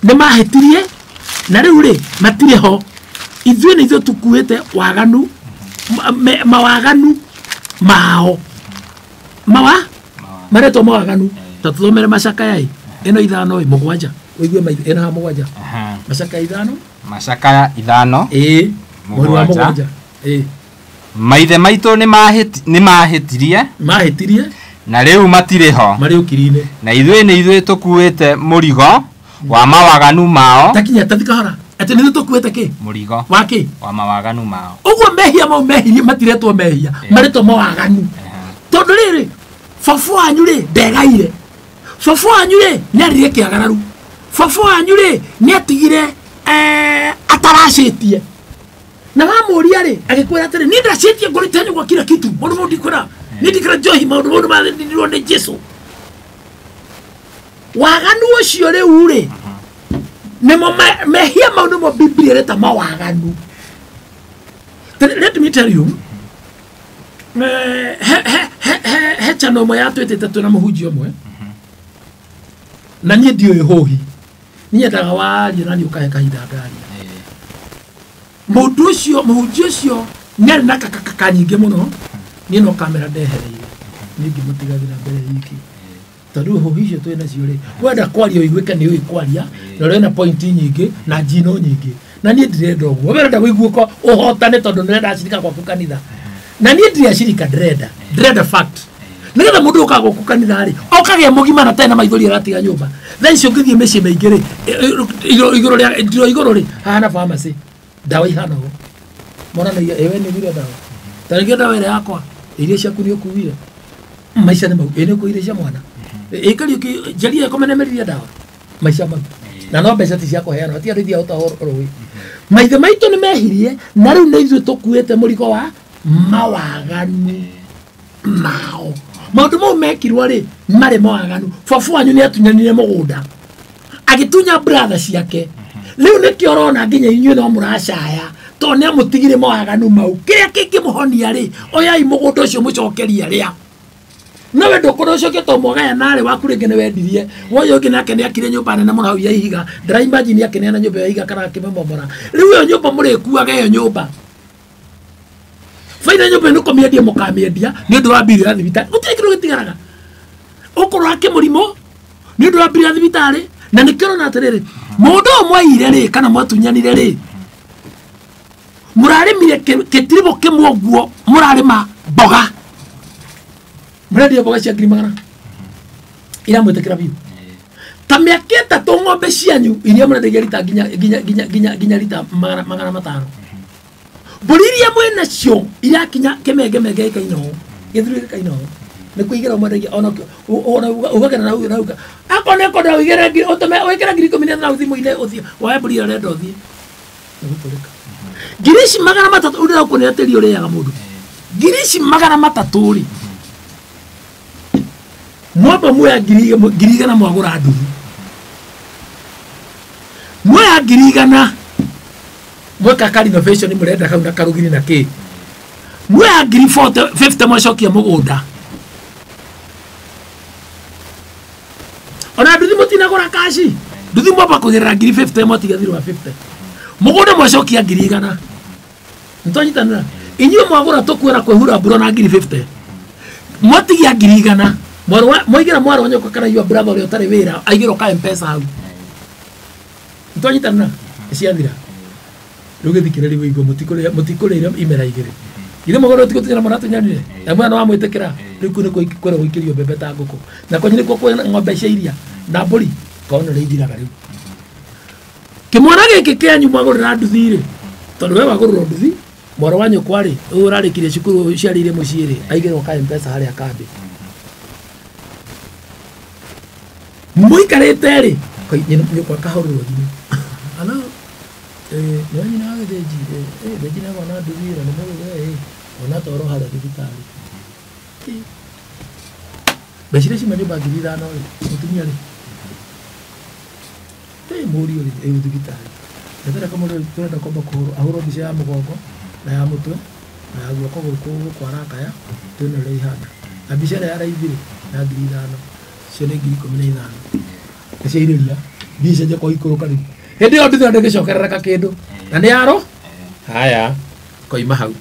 nĩ mahĩtirie na rĩu rĩ matirĩ ho, ithuĩ nĩ ithuĩ tũkuĩte waganu, mawaganu mao, mawa maretwo mawaganu. Ta tũthomere macakaya ĩ ĩno ithano ĩ mũgwanja, ũigue ĩno ha mũgwanja, macakaya ithano, macakaya ithano, ĩ mweri wa mũgwanja, ĩ maithe maitũ nĩ mahĩtirie, mahĩtirie na rĩu matirĩ ho, marĩ ũkiri-inĩ, na ithuĩ nĩ ithuĩ tũkuĩte mũrigo wa mawaganu mao. Takinya tathikahora atĩ nĩ ithuĩ tũkuĩte kĩ mũrigo wa kĩ wa mawaganu mao. Ũguo mehia mau mehirie matiretwo mehia, maretwo mawaganu, tondũ rĩrĩ baba wanyu rĩ ndegaire, baba wanyu rĩ nĩ aririe kĩagararu, baba wanyu rĩ nĩ atigire ataracĩtie, na wamũria rĩ agĩkwĩra atĩrĩ, niĩ ndacĩtie ngũrĩte nyũkwa kila kitu, maũndũ mau ndikwĩra, niĩ ndikwĩra njohi, maũndũ mau nĩmathinirwo nĩ Jesũ. Waganu ũcio rĩu rĩ nĩmo mehia mau nĩmo Bibilia ĩreta mawaganu. Let me tell you, he channel ĩmwe yatwĩtĩte twĩna mũhunjia ũmwe, na niĩ ndiũĩ hũhi, niĩ nyendaga waria na niĩ ũkahe kahinda ngaria. Mũndũ ũcio, mũhunjia ũcio nĩ arĩ na kakakaka nyingĩ mũno, niĩ no kamera ndehereire, niĩ ngĩmũtigagĩra mbere iki, tondũ hũhi icio twĩ nacio rĩ, wenda kwaria ũiguĩke nĩ ũĩ kwaria, na ũrĩ na point nyingĩ na njino nyingĩ, na niĩ ndirenda ũguo, we ũrenda kũiguĩka ũhotane tondũ nĩũrenda acirika gwaku kanitha, na niĩ ndirĩ acirika, ndĩrenda fact, nĩgetha mũndũ ũkaga gũkũ kanitha rĩ okagĩa mũgima na tena maithori aratiga nyũmba. Thaa icio ũngĩthiĩ mĩciĩ mĩingĩ rĩ, igũrũ rĩa ndiro igũrũ rĩ hahana pharmacy, ndawa ihana ũguo, monanagia ĩwe nĩ ũgire ndawa, ta rĩngĩ ndawa ĩrĩa yakwa iria ciaku nĩ ũkuire, maica nĩ mau, ĩ nĩ ũkuire cia mwana, ĩkaria njaria ĩkũmenemeria ndawa, maica mau, na no mbeca ti cia kũheanwo, ti andũ ithiaga ũta rũĩ. Maithe maitũ nĩ mehirie na rĩu nĩ ithuĩ tũkuĩte mũrigo wa mawaganu mao. Maũndũ mau mekirwo rĩ marĩ mawaganu. Baba wanyu nĩ atunyanire mũgũnda, Agĩtunya brother ciake. Rĩu nĩkĩo ũrona nginya inyuĩ no mũracaya tondũ nĩ amũtigire mawaganu mau. Kĩrĩa kĩngĩmũhonia rĩ, oyai mũgũnda ũcio mũcokerie arĩa. Nawe ndũkũrwo ũcoke tondũ mwagaya narĩ waku rĩngĩ nĩ wendirie. Woyo ũngĩ nake nĩ akire nyũmba nene mũno hau ya ihiga. Ndĩra imagine akĩneana nyũmba ya ihiga kana akĩmĩmomora. Rĩu ĩyo nyũmba mũrĩkuaga ĩyo nyũmba. Baina nyũmba ĩno kũmĩendia mũkamĩendia nĩ ũndũ wa mbirũ ya thibitarĩ. Gũtirĩ kĩndũ gĩtigaraga. Ũkorwo ake mũrimũ nĩ ũndũ wa mbirũ ya thibitarĩ. Na nĩkĩo ũrona atĩrĩrĩ, mũndũ ũyũ mwaire rĩ kana mwatunyanire rĩ, mũrarĩmire kĩtiribũ kĩmwe ũguo, mũrarĩma mboga. Mũrendia mboga cia ngiri magana iramwĩtĩkĩra biũ. Ta mĩaka ĩtatũ ng'ombe cianyu iria mũrendagia rita nginya nginya nginya nginya nginya rita magana matano. Mbũri iria mwĩnacio irakinya kĩmengemenge gĩkaina ũũ, gĩthuru gĩkaina ũũ. Nĩ kũigĩra mwendagia ona ugagera na uga. Akorwo nĩ ũkwenda ũigĩre ngiri, ũtũme wĩkĩre ngiri ikũmi na ithano thimũ-inĩ ũthiĩ woe mbũri ĩrĩa ũrenda ũthiĩ. Nĩ gũtũrĩka. Ngiri ici magana matatũ ũrĩa ũkuonera tĩri ũrĩaga mũndũ. Ngiri ici magana matatũ rĩ, mwamba muoya ngiri igana mwagũra nduthi. Muoya ngiri igana mweka ka renovation mũrenda kau na karũgiri na kĩ. Muoya ngiri 50 mwacokia mũgũnda. Ona nduthi mũtinagũra kaci. Nduthi mwamba kũgerera ngiri 50 mwatiga thirĩ wa 50. Mũgũnda mwacokia ngiri igana. Nĩtwanyitanĩra? Inyuĩ mwagũra tũkuona kwĩhura mbura na ngiri 50. Mwatigia ngiri igana. Mwaigĩra mwarĩ wa nyũkwa kana your brother ũrĩa ũtarĩ wĩra aigĩrwo ka M-Pesa hau. Nĩtwanyitanĩra? Ciathira. Rĩu gĩthikĩrĩria wĩigue mũtikũrĩire imera igĩrĩ. Githĩ mũgũnda ũtigũtunyana mũratunyanire? Na mwana wamwĩtĩkĩra? Rĩu kũu nĩkuo kwĩrwo gũikĩrio mbembe ta ngũkũ. Na kwanyu nĩkuo kwĩna ng'ombe cia iria na mbũri. Kona rĩ ithiraga rĩu. Kĩmwana gĩkĩ kĩanyu mwagũrĩra nduthi rĩ, tondũ we wagũrĩrwo nduthi, mwarĩ wa nyũkwa rĩ, ũyũ ũrarĩkirie cukuru ũciarĩire mũciĩ rĩ, aigĩrwo ka M-Pesa harĩa kambĩ. Mũikarĩte rĩ, nyũkwa akahũrĩrwo thimũ. Hello? Nĩwe nyina wa Gĩthĩnji? Gĩthĩnji nĩ agwa na nduthi ĩno, nĩ mũgũre, ona toro harĩa thibitarĩ. Mbeca iria ciuma nyũmba ngiri ithano rĩ, mũtumia rĩ, mũriũ rĩ, thibitarĩ. Ndĩrenda kũmũrĩa, tũrenda kwamba kũhũrwo, ahũrwo mbica ya mũgongo na ya mũtwe na ya guoko gũkũ gũkũ arakaya, tuone ũrĩa ihana. Na mbica ĩrĩa ya raithi rĩ, ya ngiri ithano, icio nĩ ngiri ikũmi na ithano. Nĩciairĩria, mbia icenjia kwa ikũrũka rĩu. Hĩndĩ ĩyo nduthi ndĩgĩcokerereka kĩndũ. Na nĩ yaro? Haya, koima hau.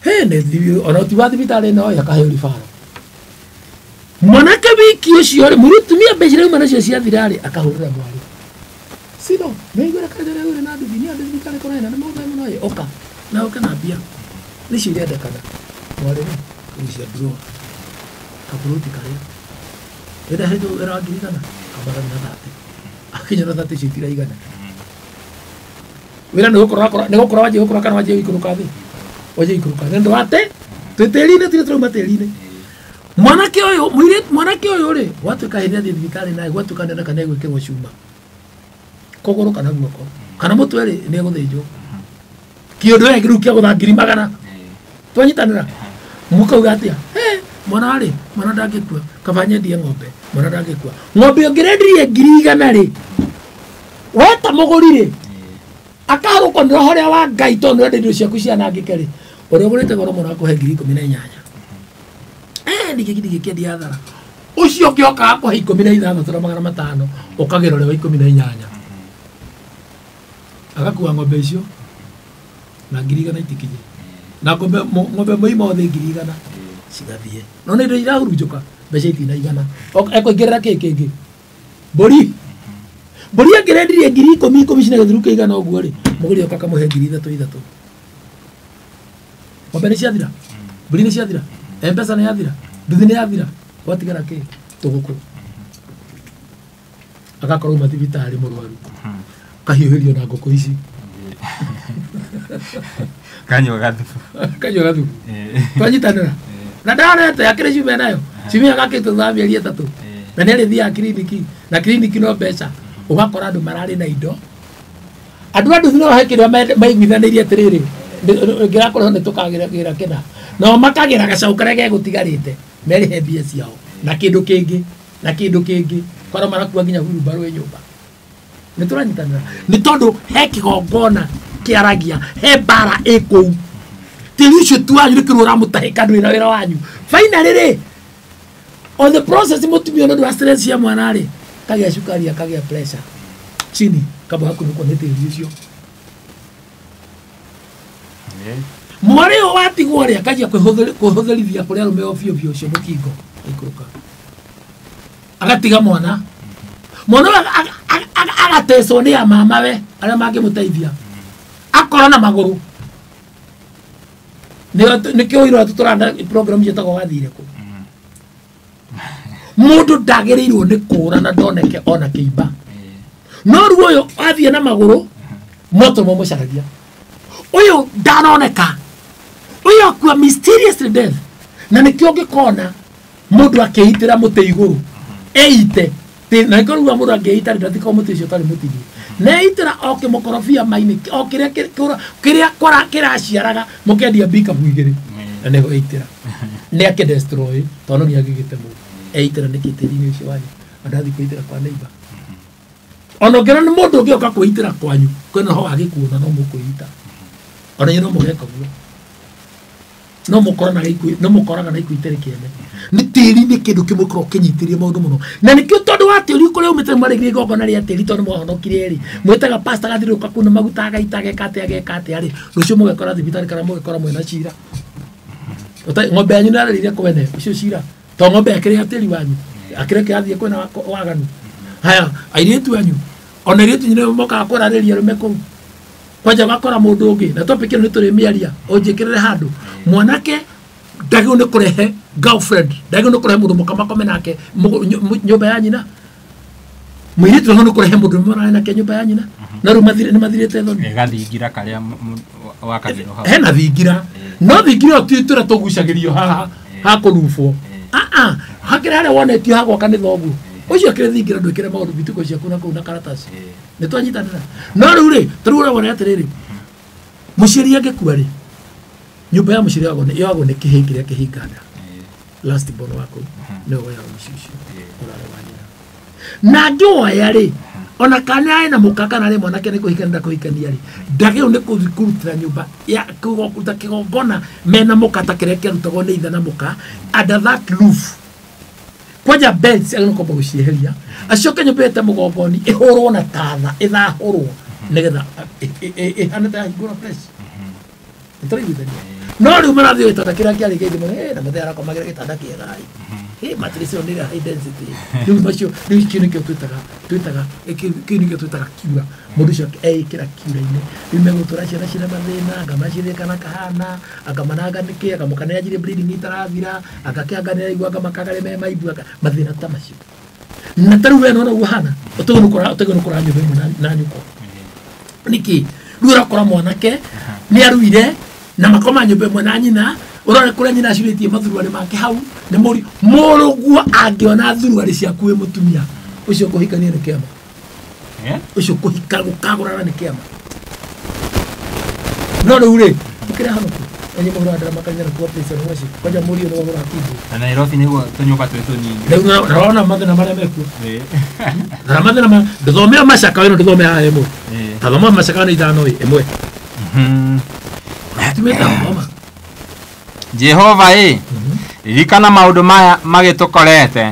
He, nĩ thibi, ona ti wa thibitarĩ no akaheo ribaro. Mwanake wiki ũcio rĩ, mũtumia mbeca iria auma nacio ciathira rĩ, akahũrĩra mwarĩ. Sino, nĩ aiguire kanja rĩa ũrĩ na nduthi, nĩ andũ thibitarĩ kũraya na nĩ maũndũ mũno ĩ, oka. Na oke na mbia. Nĩcio irendekana. Mwarĩ rĩ, kũgucia drawer. Kaburuti karĩa. Ĩrĩa hĩndĩ ĩra ngiri igana, kamagana na thate. Akinya na thate icio itiraigana. Wĩra nĩ gũkũra, nĩ gũkũra wanjie gũkũra kana wanjie gũikũrũka thĩ. Wanjie gũikũrũka. Nĩ ũndũ wa atĩ, twĩ tĩri-inĩ, tirĩ tũrauma tĩri-inĩ. Mwanake ũyũ, mũirĩtu, mwanake ũyũ rĩ, gwatuĩka hĩndĩ athiĩ thibitarĩ naye, gwatuĩka nĩoneka nĩegwĩkĩrwo cuma. Kũgũrũ kana guoko. Kana mũtwe rĩ, nĩegũthĩnjwo. Kĩũndũ gĩkĩ rĩu kĩa gũtha ngiri magana. Twanyitanĩra? Mũkauga atĩa? He, mwana rĩ, mwana ndangĩkua. Kaba nyendie ng'ombe, mwana ndangĩkua. Ng'ombe ũngĩrendirie ngiri igana rĩ, weta mũgũri rĩ, akarũkwo nĩ roho ũrĩa wa Ngai tondũ nĩwenda indo ciaku cianangĩke rĩ, ũrĩa ũgũrĩte goro mũno akũhe ngiri ikũmi na inyanya. Ndingĩkĩendia hathara. Ũcio ũngĩ okaga akũhe ikũmi na ithathatũ na magana matano, ũkagĩra ũrĩa wa ikũmi na inyanya. Agakua ng'ombe icio na ngiri igana itikinye. Na ng'ombe mũima othe ngiri igana cigathiĩ. No nĩ indo irahurunjũka, mbeca itinaigana. Ekũingĩrĩra kĩ kĩngĩ? Mbũri. Mbũri angĩrendirie ngiri ikũmi ikũmi cina gĩthuru kĩigana ũguo rĩ, mũgũri oka akamũhe ngiri ithatũ ithatũ. Ng'ombe nĩ ciathira? Mbũri nĩ ciathira? M-Pesa nĩ yathira? Nduthi nĩ yathira? Gwatigara kĩ? Tũgũkũ. Agakorwo auma thibitarĩ mũrwaru. Kahiũhĩrio na ngũkũ ici. Kanyua gathubu. Kanyua gathubu. Twanyitanĩra? Na ndarete akĩrĩ ciumia nayo. Ciumia gakĩte thutha wa mĩeri ĩtatũ. Na nĩ arĩthiaga kiriniki. Na kiriniki no mbeca. Ũgakora andũ mararĩ na indo. Andũ a nduthi no he kĩrĩa maiguithanĩirie atĩrĩrĩ, ngĩrakorwo nĩ tũkagĩra kĩna. Nao makagĩra gacaũ karĩa gegũtigarĩte, merĩhe mbia ciao. Na kĩndũ kĩngĩ, na kĩndũ kĩngĩ. Kwara marakua nginya hurumbarũ ĩ nyũmba. Nĩ tũranyitanĩra nĩ tondũ he kĩgongona kĩaragia he mbara ĩ kũu tĩri ũcio tu wanyu nĩ kĩrwo ũramũtahĩka ndwĩna wĩra wanyu finally rĩ on the process mũtumia nĩ ũndũ wa stress cia mwana rĩ kagĩa cukari akagĩa pressure chini kaba hakunũkwo nĩ tĩri ũcio mwarĩ ũyũ watigwo rĩ akanjia kwĩhũthĩrithia kũrĩ arũme o biũ biũ ũcio mũkingo aikũrũka agatiga mwana mwana ũyũ agatecwo nĩ a mamawe arĩa mangĩmũteithia akora na magũrũ nĩkĩo ũira tũtũranda program ciĩtagwo wathire kũ mũndũ ndagĩrĩirwo nĩ kũra na ndoneke ona kĩimba no rĩu ũyũ athiĩ na magũrũ moto mamũcaragia ũyũ ndanoneka ũyũ akua mysteriously death na nĩkĩo ũngĩkona mũndũ akĩitĩra mũtĩ igũrũ eite na nĩkĩo rĩu mũndũ angĩita ndathika mũtĩ ũcio ũtarĩ mũtinie na eitĩra o kĩmũkorobia mainĩ o kĩrĩa kĩrĩa kĩraciaraga mũkendia mbikabu igĩrĩ na nĩho eitĩra nĩ akĩdestroy tondũ nĩ agĩgĩte mũndũ eitĩra nĩkĩ tĩri-inĩ ũcio wanyu andathiĩ kwĩitĩra kwa neighbor ona ũngĩona nĩ mũndũ ũngĩũka kwĩitĩra kwanyu kwĩna ho agĩkuona no mũkwĩita ona inyuĩ no mũgeka ũguo no mũkoranaga no mũkoraga na ikuũ itarĩ kĩene nĩ tĩri nĩ kĩndũ kĩmwe gĩkoragwo kĩnyitĩrĩire maũndũ mũno na nĩkĩo tondũ wa tĩri kũrĩa umĩte mwarĩgire igongona rĩa tĩri tondũ mwahonokire rĩ mwĩtaga pastor agathiũrũrũka kũu na maguta agaita ageka atĩa ageka atĩa rĩ rũciũ mũgekora thibitarĩ kana mũgekora mwĩna cira ng'ombe yanyu nĩarĩrĩire kwene ũcio cira to ng'ombe akĩrĩa tĩri wanyu akĩreke athiĩ kwĩna waganu haya airĩtu anyu ona airĩtu nĩ mokaga kũrarĩria arũme kũu kwanja wakora mũndũ ũngĩ na topic ĩno nĩ tũrĩmĩaria ũnjĩkĩrĩre handũ mwanake ndagĩrĩirwo nĩ kũrehe girlfriend ndagĩrĩirwo nĩ kũrehe mũndũ mũka makome nake nyũmba ya nyina mũirĩtu nagĩrĩirwo nĩ kũrehe mũndũ mũrarĩ nake nyũmba ya nyina na rĩu nĩ mathirĩte thoni gathingira karĩa wakagĩrwo hau hena thingira no thingira ũyũ ti tũrĩa tũgucagĩrio haha ha kũrubwo hakĩrĩ harĩa wonetio ha gwaka nĩ thoguo ũcio akĩrĩ thingira ndwĩkĩre maũndũ bituko ciaku na kũu na karataci nĩ twanyitanĩra no rĩu rĩ tarĩu ũrĩa wona atĩrĩrĩ mũciari angĩkua rĩ nyũmba ya mũciari yoagwo nĩ kĩhĩĩ kĩrĩa kĩhinganda last born waku nĩwe woyaga mũciĩ ũcio ũrarĩ wa nyina na angĩwoya rĩ ona kana arĩ na mũka kana arĩ mwanake nĩ kũhikania ndakũhikania rĩ ndagĩrĩirwo nĩ kũthiĩ kũrutĩra nyũmba ya kũruta kĩgongona mena mũka ta kĩrĩa kĩarutagwo nĩ ithe na mũka under that roof kwanja beds agĩrĩirwo kwamba gũcieheria acoke nyũmba ĩte mũgongoni ĩhũrwo na tatha ĩthahũrwo nĩgetha ĩhane ta yahingũrwo fresh nĩtũraiguithania no rĩu marathiĩ gĩtanda kĩrĩa kĩarĩ kĩingĩ mũno na mũthee arakomagĩra gĩtanda kĩega ĩ mattress ĩyo nĩ ĩrĩa high density rĩu macio rĩu kĩu nĩkĩo twĩtaga kĩu nĩkĩo twĩtaga kiura mũndũ ũcio eĩkĩra kiura-inĩ rĩu megũtũra ciana ciĩna mathĩna anga macirĩ kana kahana anga mananga nĩkĩ anga mũka nĩanjirie bleeding itarathira anga kĩanga nĩaraigua anga makagarĩ me maimbu anga mathĩna ta macio na ta rĩu we nĩwona ũguo hana ũtegwo nĩ kũra nyũmba ĩmwe na nyũkwa nĩkĩ rĩu ũrakora mwanake nĩ aruire na makoma nyũmba ĩmwe na nyina ũrore kũrĩa nyina acurĩtie mathuruarĩ make hau nĩ mũri mũrũguo angĩona thuruarĩ ciaku wĩ mũtumia ũcio kũhikania nĩ kĩama ũcio kũhika gũkagũrana nĩ kĩama no rĩu rĩ ũkĩrĩ honoku enye mũhũra ndarama kanya na kuwa place na waci kwanja mũriũ nĩ wagũra kĩndũ na Nairobi nĩguo tũnyũmba twĩ tũnyingi rĩu ũrona mathĩna marĩa mekuo rora mathĩna ma ndũthomea macaka ĩno ndũthomea haha ĩmwe tathoma macaka nĩ ithano ĩ ĩmwe tumĩte gũthoma Jehova ĩ ririkana maũndũ maya magĩtũkorete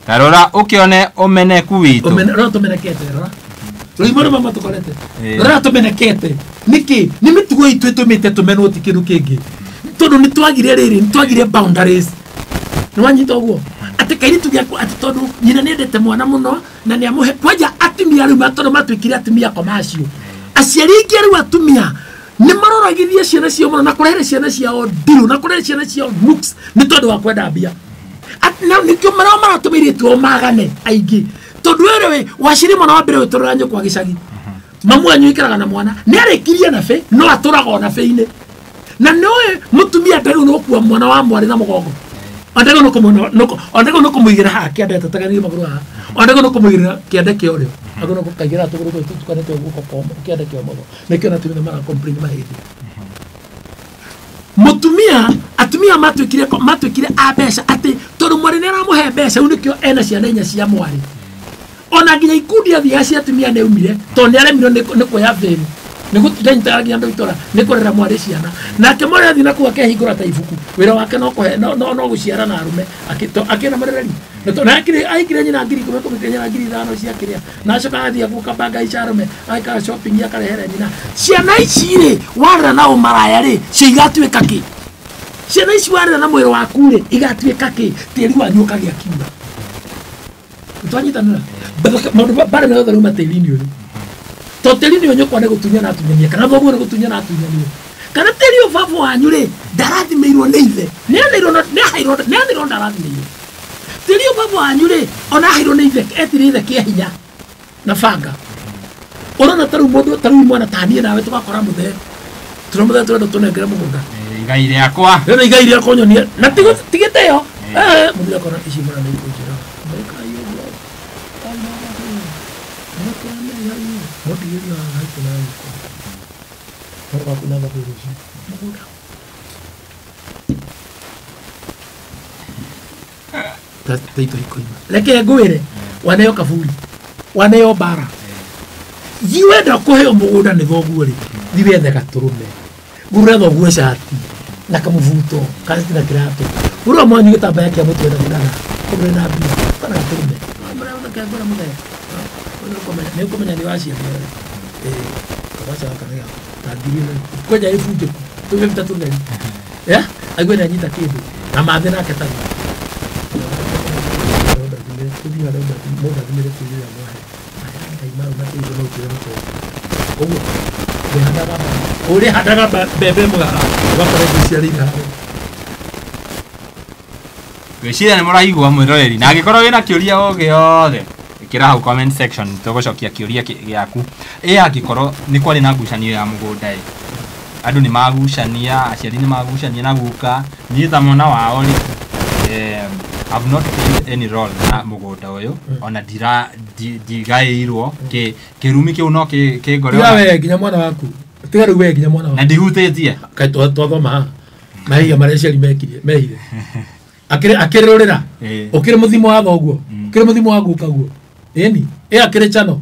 ta rora ũkĩone ũmeneku witũ rora tũmenekete rora rĩu maũndũ maya matũkorete rora tũmenekete nĩkĩ nĩ mĩtugo itũ ĩtũmĩte tũmenwo ti kĩndũ kĩngĩ tondũ nĩ twagire rĩrĩ nĩ twagire boundaries nĩ wanyita ũguo atĩ kairĩtu gĩaku atĩ tondũ nyina nĩendete mwana mũno na nĩamũhe kwanja atumia rĩu tondũ matuĩkire atumia commercial aciari aingĩ rĩu atumia nĩ maroragithia ciana ciao mũno na kũrehere ciana ciao ndirũ na kũrehere ciana ciao nooks nĩ tondũ wa kwenda mbia nĩkĩo marĩa maratũma airĩtu ao magane aingĩ tondũ wewe waciri mwana wa mbere wĩtũrĩra nyũkwa gĩcagi mamu wanyu ikaraga na mwana nĩ arĩkirie na bĩ no atũraga ona bĩ-inĩ na nĩũĩ mũtumia ndagĩrĩirwo nĩ gũkua mwana wa mwarĩ na mũgongo ondagĩrĩirwo nĩ kũmũigĩra haha kĩande atataganĩrie magũrũ haha ondagĩrĩirwo nĩ kũmũigĩrĩra kĩande kĩa ũrĩo agĩrĩirwo nĩ gũkaigĩra tũgũrũ tũtũ tũtukanĩte guoko kwa kĩande kĩa ũmotho nĩkĩo na atumia mara complain mahĩndĩ mũtumia atumia matuĩkire a mbeca atĩ tondũ mwarĩ nĩ aramũhe mbeca rĩu nĩkĩo ena ciana inya cia mwarĩ Ona nginya ikundi athiaga cia atumia nĩ aumire tondũ nĩ aremirwo nĩ kuoya veil. Nĩ gũtinda nginya andũ itũra nĩ kũrera mwarĩ ciana. Nake mwarĩ athiĩ na kũu akehingũra ta ibuku. Wĩra wake no kũhe no gũciara na arũme akĩna mũrereri. Na aikire nyina 10,000 kũmĩkĩra nyina 5,000 cia kĩrĩa. Na acoka athiĩ gũkabanga ica arũme agĩkaga shopping akarehere nyina. Ciana ici rĩ warera na ũmaraya rĩ cio igatuĩka kĩ? Ciana ici warera na mwĩrĩ waku rĩ igatuĩka kĩ? Tĩri wanyu ũkagĩa kiura. Twanyitanĩra. Maũndũ bara mothe rauma tĩri-inĩ ũyũ. To tĩri nĩ ũnyũkwa nĩ gũtunyana atunyania kana thoguo nĩ gũtunyana atunyania. Kana tĩri ũyũ baba wanyu rĩ ndarathimĩirwo nĩ ithe. Nĩ aheirwo ndarathimĩirwo. Tĩri ũyũ baba wanyu rĩ ona aheirwo nĩ ithe etire ithe kĩa hinya na banga. Ũrona ta rĩu mũndũ ta rĩu mwana ta niĩ nawe tũgakora mũthee. Tũrĩ mũthee tũrenda tũnengere mũgũnda. Igai rĩakwa. Rĩu igai rĩakwa nyonie na tigĩtĩo. Mũthee akona ici mwana nĩ ikũnjĩra. Mekaai ũguo. Reke ngwĩre waneo kaburi waneo mbara thiĩ wenda kũheo mũgũnda nĩ thoguo rĩ thiĩ wethe gatũrũme ngũrĩre thoguo cati na kamũbuto kaciti na kĩratũ ngũrĩre mwanyu gĩtambaya kĩa mũtwe na gĩthana kũgũre na mbia kana gatũrũme ngũre mũthee nĩ ũkũmenya nĩ waciarire kabaca gaka nĩ gaka ta ngiri ĩno kwenja ĩbunjĩku tũgĩruta tũtheri aigue nĩ anyita kĩndũ na mathĩ nake taguo ũrĩhandaga mbembe mũgara ũgakora iciarĩire harĩa. Ngwĩciria nĩ mũraigua mwĩroreri na angĩkorwo wĩna kĩũria o gĩothe ĩkĩra hau comment section tũgũcokia kĩũria gĩaku. Ĩ angĩkorwo nĩ kwarĩ na ngucanio ya mũgũnda ĩ andũ nĩ magucania aciari nĩ magucania na guka niĩ ta mwana wao rĩ I've not played any role na mũgũnda ũyũ ona ndigaĩirwo kĩrumi kĩu no kĩngore tiga we nginya mwana waku tiga rĩu we nginya mwana na waku ndihutĩtie kaĩ twathoma haha mahĩtia marĩa aciari mekire mehire akĩrũrĩra ũkĩrĩ mũthimo wa thoguo ũkĩrĩ mũthimo wa guka guo ĩni ĩ akĩrĩ chano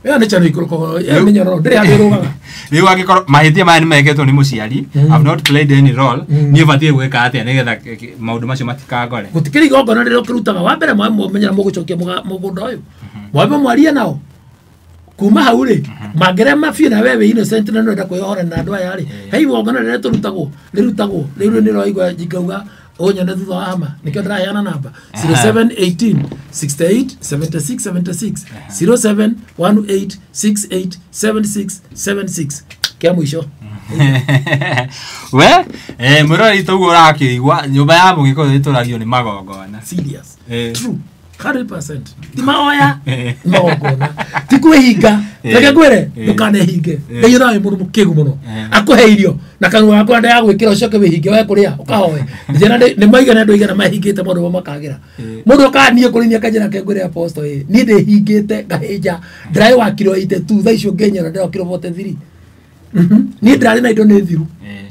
ĩyo nĩ chano ikũrũkaga ĩyo nĩ nyororo ndĩrĩ handũ ĩrũgaga. Rĩu angĩkorwo mahĩtia maya nĩ mekĩtwo nĩ mũciari I've not played any role niĩ batiĩ gwĩka atĩa nĩgetha maũndũ macio matikangore? Gũtikĩrĩ igongona rĩrĩa ũkĩrutaga wa mbere mwamenyera mũgũcokia mũgũnda ũyũ mwambe mwarie nao kuma hau rĩ mangĩrema biũ na we wĩ innocent na nĩũrenda kwĩyohora na andũ aya rĩ he igongona rĩrĩa tũrutagwo rĩrutagwo rĩu nĩ rĩraigua njingauga ũnyone thutha wa hama nĩkĩo ndĩraheana namba 0718 68 76 76 0718 68 76 76 kĩa mũico. We mwĩroreri toguo ũrakĩigua nyũmba ya mũgĩkũyũ ĩtũragio nĩ magongona. Serious. True 100% ti mahoya nĩ magongona ti kwĩhinga. Reke ngwĩre ndũkanehinge. Ngai onaga wĩ mũndũ mũkĩgu mũno akũhe irio na kanua gaku nda ya gwĩkĩra ũcoke wĩhinge we kũrĩa ũkahoe njĩra nĩ maigana andũ aigana mahingĩte maũndũ makagĩra mũndũ okaga niĩ kũrĩ niĩ akanjĩra ke ngwĩre apostle ĩ niĩ ndĩhingĩte ngahĩnja ndĩrarĩ wa kiro 82 thaa icio ngĩnyora ndĩra kiro 43. Niĩ ndĩrarĩ na indo nĩ thiru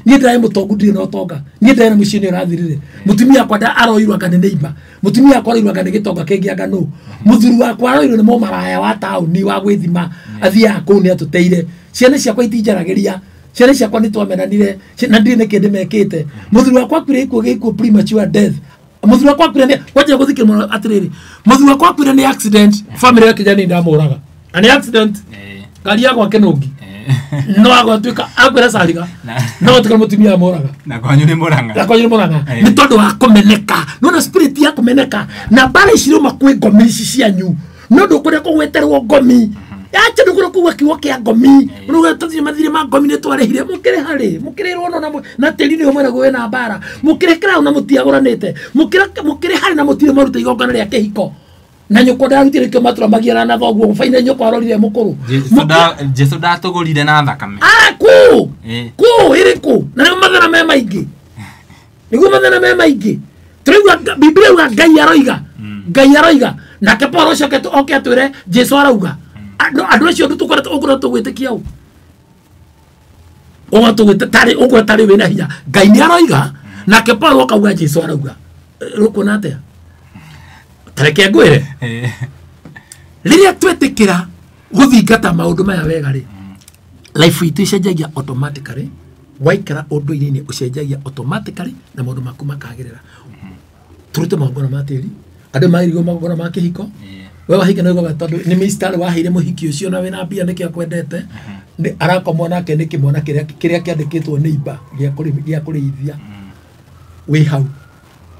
niĩ ndĩrarĩ mũtongu ndirĩ na ũtonga niĩ ndĩrarĩ na mũciĩ nĩ ũrathirire mũtumia wakwa aroirwo anga nĩ neighbor mũtumia wakwa aroirwo anga nĩ gĩtonga kĩngĩ anga nũ mũthuri wakwa aroirwo nĩ mũmaraya wa taũni wa gwĩthima athiaga kũu nĩ atũteire ciana ciakwa itinjaragĩria ciana ciakwa nĩ twamenanire na ndirĩ nĩ kĩndĩ mekĩte mũthuri wakwa akuire gĩkuũ gĩkuũ premature death mũthuri wakwa akuire nĩ kwanja gũthikĩra mũno atĩrĩrĩ mũthuri wakwa akuire nĩ accident family ya kijani ndamũraga na nĩ accident ngari ya gwake nũngi no agwatuĩka akwĩra cariga no gũtuĩka mũtumia amũraga na kwanyu nĩ Mũrang'a na kwanyu nĩ Mũrang'a nĩ tondũ wa kũmeneka nona spirit ya kũmeneka na mbara ici rauma kwĩ ngomi ici cianyu no ndũkũrĩa kũgweterwo ngomi acha ndũkũrĩa kũgwa kiugo kĩa ngomi rĩu tũthiĩ mathirĩ ma ngomi nĩ twarĩhire mũkĩrĩ harĩ mũkĩrĩrwo no na tĩri nĩ ũmwe naguo wĩna mbara mũkĩrĩ kĩraũ na mũtiagũranĩte mũkĩrĩ harĩ na mũtirĩ maruta igongona rĩa kĩhiko na nyũkwa ndarutire kĩo matũra magiana na thoguo baina nyũkwa arorire mũkũrũ Jesu ndatũgũrire na thakame kũ kũ ĩrĩ kũ na nĩguo mathĩna me maingĩ nĩguo mathĩna me maingĩ tũraigua Biblia yuga Ngai aroiga Ngai aroiga nake Paul ũcio oke atwĩre Jesu arauga andũ acio andũ tũkoretwo tũgwĩtĩkia ũ ũguo tarĩ wĩna hinya Ngai nĩ aroiga nake Paul akauga Jesu arauga rũkuona atĩa tareke ngwĩre Rĩrĩa twetĩkĩra gũthingata maũndũ maya wega rĩ, life itũ icenjagia automatically. Waikara ũndũ-inĩ ũcenjagia automatically na maũndũ maku makagĩrĩra. Tũrute magongona ma tĩri, andũ magĩrĩirwo magongona ma kĩhiko. We wahika nĩ ũiguaga tondũ nĩ mistari waheire mũhiki ũcio na wĩna mbia nĩkĩo akwendete, nĩ arakomwo nake nĩ kĩmwana kĩrĩa kĩandĩkĩtwo nĩ imba gĩa kũrĩithia wĩ hau,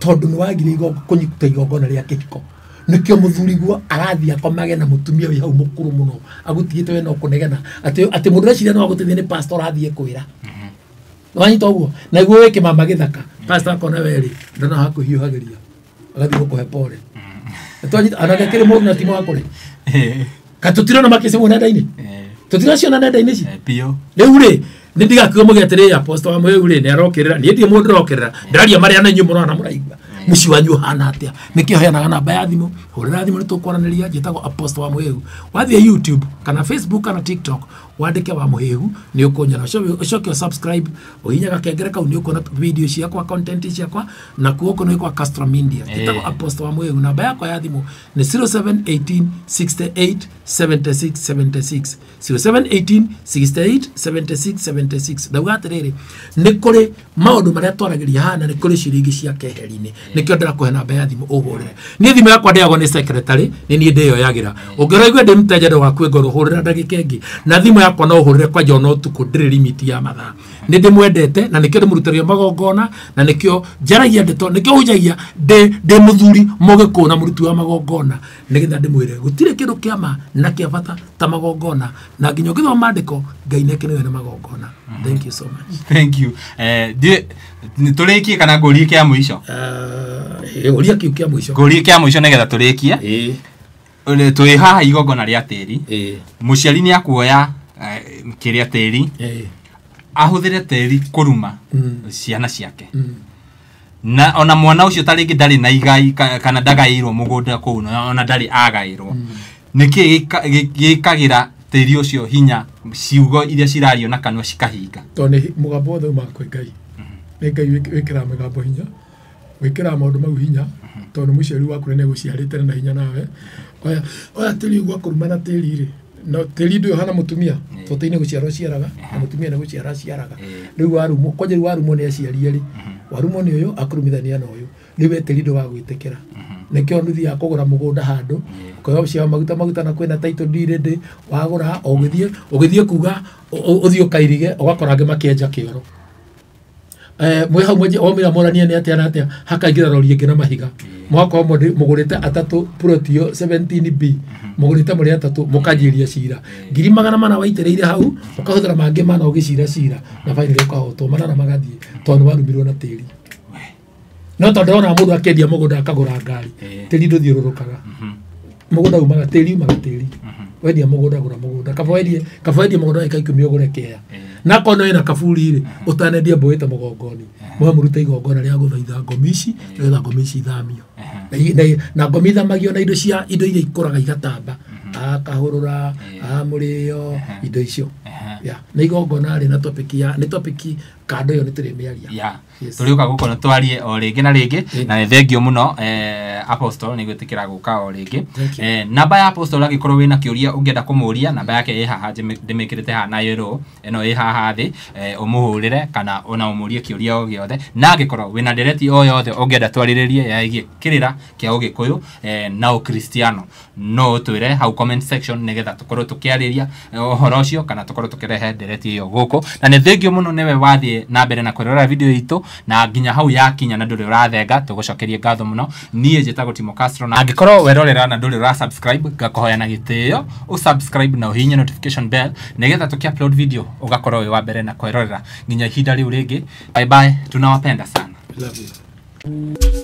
tondũ nĩ wagire kũnyita igongona rĩa kĩhiko. Nĩkĩo mũthuriguo arathiĩ akomage na mũtumia wĩ hau mũkũrũ mũno agũtigĩte we no kũnegena atĩ mũndũ ũreciria no agũteithie nĩ pastor arathiĩ kwĩra. Wanyita ũguo na iguo wĩ kĩmama gĩthaka, pastor akona we rĩ ndona hakũhiũhagĩria agathiĩ gũkũhe pole. Twanyita anake kĩrĩ mũndũ na timo wakũrĩ ka tũtirona makĩcemwo nenda-inĩ, tũtiraciona nenda-inĩ ici biũ. Rĩu rĩ nĩ ndigakiuga mũgĩ atĩrĩ apostle wa Mũhĩu rĩ nĩ arokĩrĩra, niĩ ndirĩ mũndũ ndĩrokĩrĩra, ndĩraria marĩa na inyuĩ mũrona mũraigua. Mũciĩ wanyu ũhana atĩa? Nĩkĩo heanaga namba ya thimũ, hũrĩra thimũ nĩ tũkwaranĩria. Njĩtagwo Apostle wa Mũhĩu. Wathiĩ YouTube kana Facebook kana TikTok wandĩke wa Mũhĩu nĩ ũkũnyona. Ũcoke subscribe, ũhihinye gakengere kau nĩ ũkuona video ciakwa, content ciakwa, na kuo gũkũ nĩ kwa Castro Media. Njĩtagwo Apostle wa Mũhĩu. Namba yakwa ya thimũ nĩ 0718 68 76 76, 0718 68 76 76. Ndauga atĩrĩrĩ, nĩ kũrĩ maũndũ marĩa twaragĩria haha na nĩ kũrĩ ciringi cia keheri-inĩ, nĩkĩo ndĩrakũhe namba ya thimũ ũhũrĩre. Niĩ thimũ yakwa ndĩagwo nĩ secretary, nĩ niĩ ndĩyoyagĩra. Ũngĩrora igue ndĩ mũteja ndũgakue ngoro, hũrĩra ndagĩka ĩngĩ. Na thimũ yakwa no ũhũrĩre kwanja ona ũtukũ, ndĩrĩ limit ya mathaa. Nĩ ndĩmwendete na nĩkĩo ndĩmũrutagĩra magongona, na nĩkĩo njaragia ndeto, nĩkĩo hunjagia ndĩ mũthuri mũgĩkũyũ na mũruti wa magongona, nĩgetha ndĩmwĩre gũtirĩ kĩndũ kĩa ma na kĩa bata ta magongona, na nginya ũngĩthoma maandĩko Ngai nĩakenagio nĩ magongona. Thank you so much. Thank you. Tũrĩkie kana ngũrie kĩa mũico? Ũria kĩu kĩa mũico. Ngũrie kĩa mũico nĩgetha tũrĩkie. Twĩ haha igongona rĩa tĩri, mũciari nĩ akuoya kĩrĩa tĩri, ahũthĩre tĩri kũruma ciana ciake, na ona mwana ũcio ta rĩngĩ ndarĩ na igai kana ndagaĩirwo mũgũnda kũu, ona ndarĩ agaĩrwo, nĩkĩ gĩkagĩra tĩri ũcio hinya ciugo iria cirario na kanua cikahinga? Tondũ nĩ mũgambo wothe umaga kwĩ Ngai. Nĩ Ngai wĩkĩraga mĩgambo hinya, wĩkĩraga maũndũ mau hinya, tondũ mũciari waku nĩ egũciarĩte na hinya nawe. Oya tĩri ũguo akũruma na tĩri rĩ, no tĩri ndũyũ ũhana mũtumia, tondũ tĩri nĩ gũciara ũciaraga na mũtumia nĩ gũciara aciaraga. Rĩu warumwo, kwanja rĩu warumwo nĩ aciari erĩ, warumwo nĩ ũyũ akũrumithania na ũyũ, rĩu we tĩri ndũgagwĩtĩkĩra. Nĩkĩo nĩũthiaga kũgũra mũgũnda handũ, ũkoya cia maguta na kwĩna title deed, wagũra ũgĩthiĩ kuga ũthiĩ ũkairige, ũgakora angĩ makĩenja kĩoro. Mwĩ hau wamwĩra mũranie nĩ atĩa na atĩa, hakaingĩra rori ĩngĩ na mahiga. Mũgakorwo mũgũrĩte atatũ plot ĩyo 17B, mũgũrĩte mũrĩ atatũ, mũkanjĩria cira. 400,000 waitĩrĩire hau, ũkahũthĩra mangĩ mana ũgĩcira cira, na finally ũkahotwo, manana magathiĩ tondũ nĩ warumirwo na tĩri. No tondũ ndĩrona mũndũ akĩendia mũgũnda akagũra ngari, tĩri ndũthiũrũrũkaga. Mũgũnda umaga tĩri, umaga tĩri. Wendia mũgũnda gũra mũgũnda, kaba wendie mũgũnda ĩka 10 ũgũre kĩea. Na korwo wĩna kaburi rĩ, ũtanendia mbũĩte mũgongoni, mũhe mũrute igongona rĩa gũthaitha ngomi ici, nĩgetha ngomi ici ithamio. Na ngomi ithamagio na indo cia indo iria ikũraga igatamba, akahũrũra, amũrĩo, indo icio. Na igongona rĩ na topic ya nĩ topic kando ĩyo nĩ tũrĩmĩaria. Tũrĩũka gũkũ na twarie o rĩngĩ na rĩngĩ, na nĩ thengio mũno Apostle nĩ gwĩtĩkĩra gũka o rĩngĩ. Namba ya Apostle angĩkorwo wĩna kĩũria ũngĩenda kũmũria, namba yake ĩ haha, ndĩmĩkĩrĩte haha na ĩrũ ĩno ĩ haha thĩ, ũmũhũrĩre kana ona ũmũrie kĩũria o gĩothe. Na angĩkorwo wĩna ndereti o yothe ũngĩenda twarĩrĩrie yaĩgiĩ kĩrĩra kĩa ũgĩkũyũ na ũkristiano, no ũtwĩre hau comment section nĩgetha tũkorwo tũkĩarĩria ũhoro ũcio kana tũkorwo tũkĩrehe ndereti ĩyo gũkũ. Na nĩ thengio mũno nĩwe wathiĩ na mbere na kwĩrorera video itũ na nginya hau yakinya na ndũrĩ ũrathenga, tũgũcokerie ngatho mũno. Niĩ njĩtagwo Timo Castro, na angĩkorwo werorera na ndũrĩ ũra subscribe, ngakũhoya na gĩtĩo ũsubscribe na ũhihinye notification bell nĩgetha tũkĩ upload video ũgakorwo wĩ wa mbere na kwĩrorera nginya ihinda rĩu rĩngĩ. Bye bye, tunawapenda sana. Love you.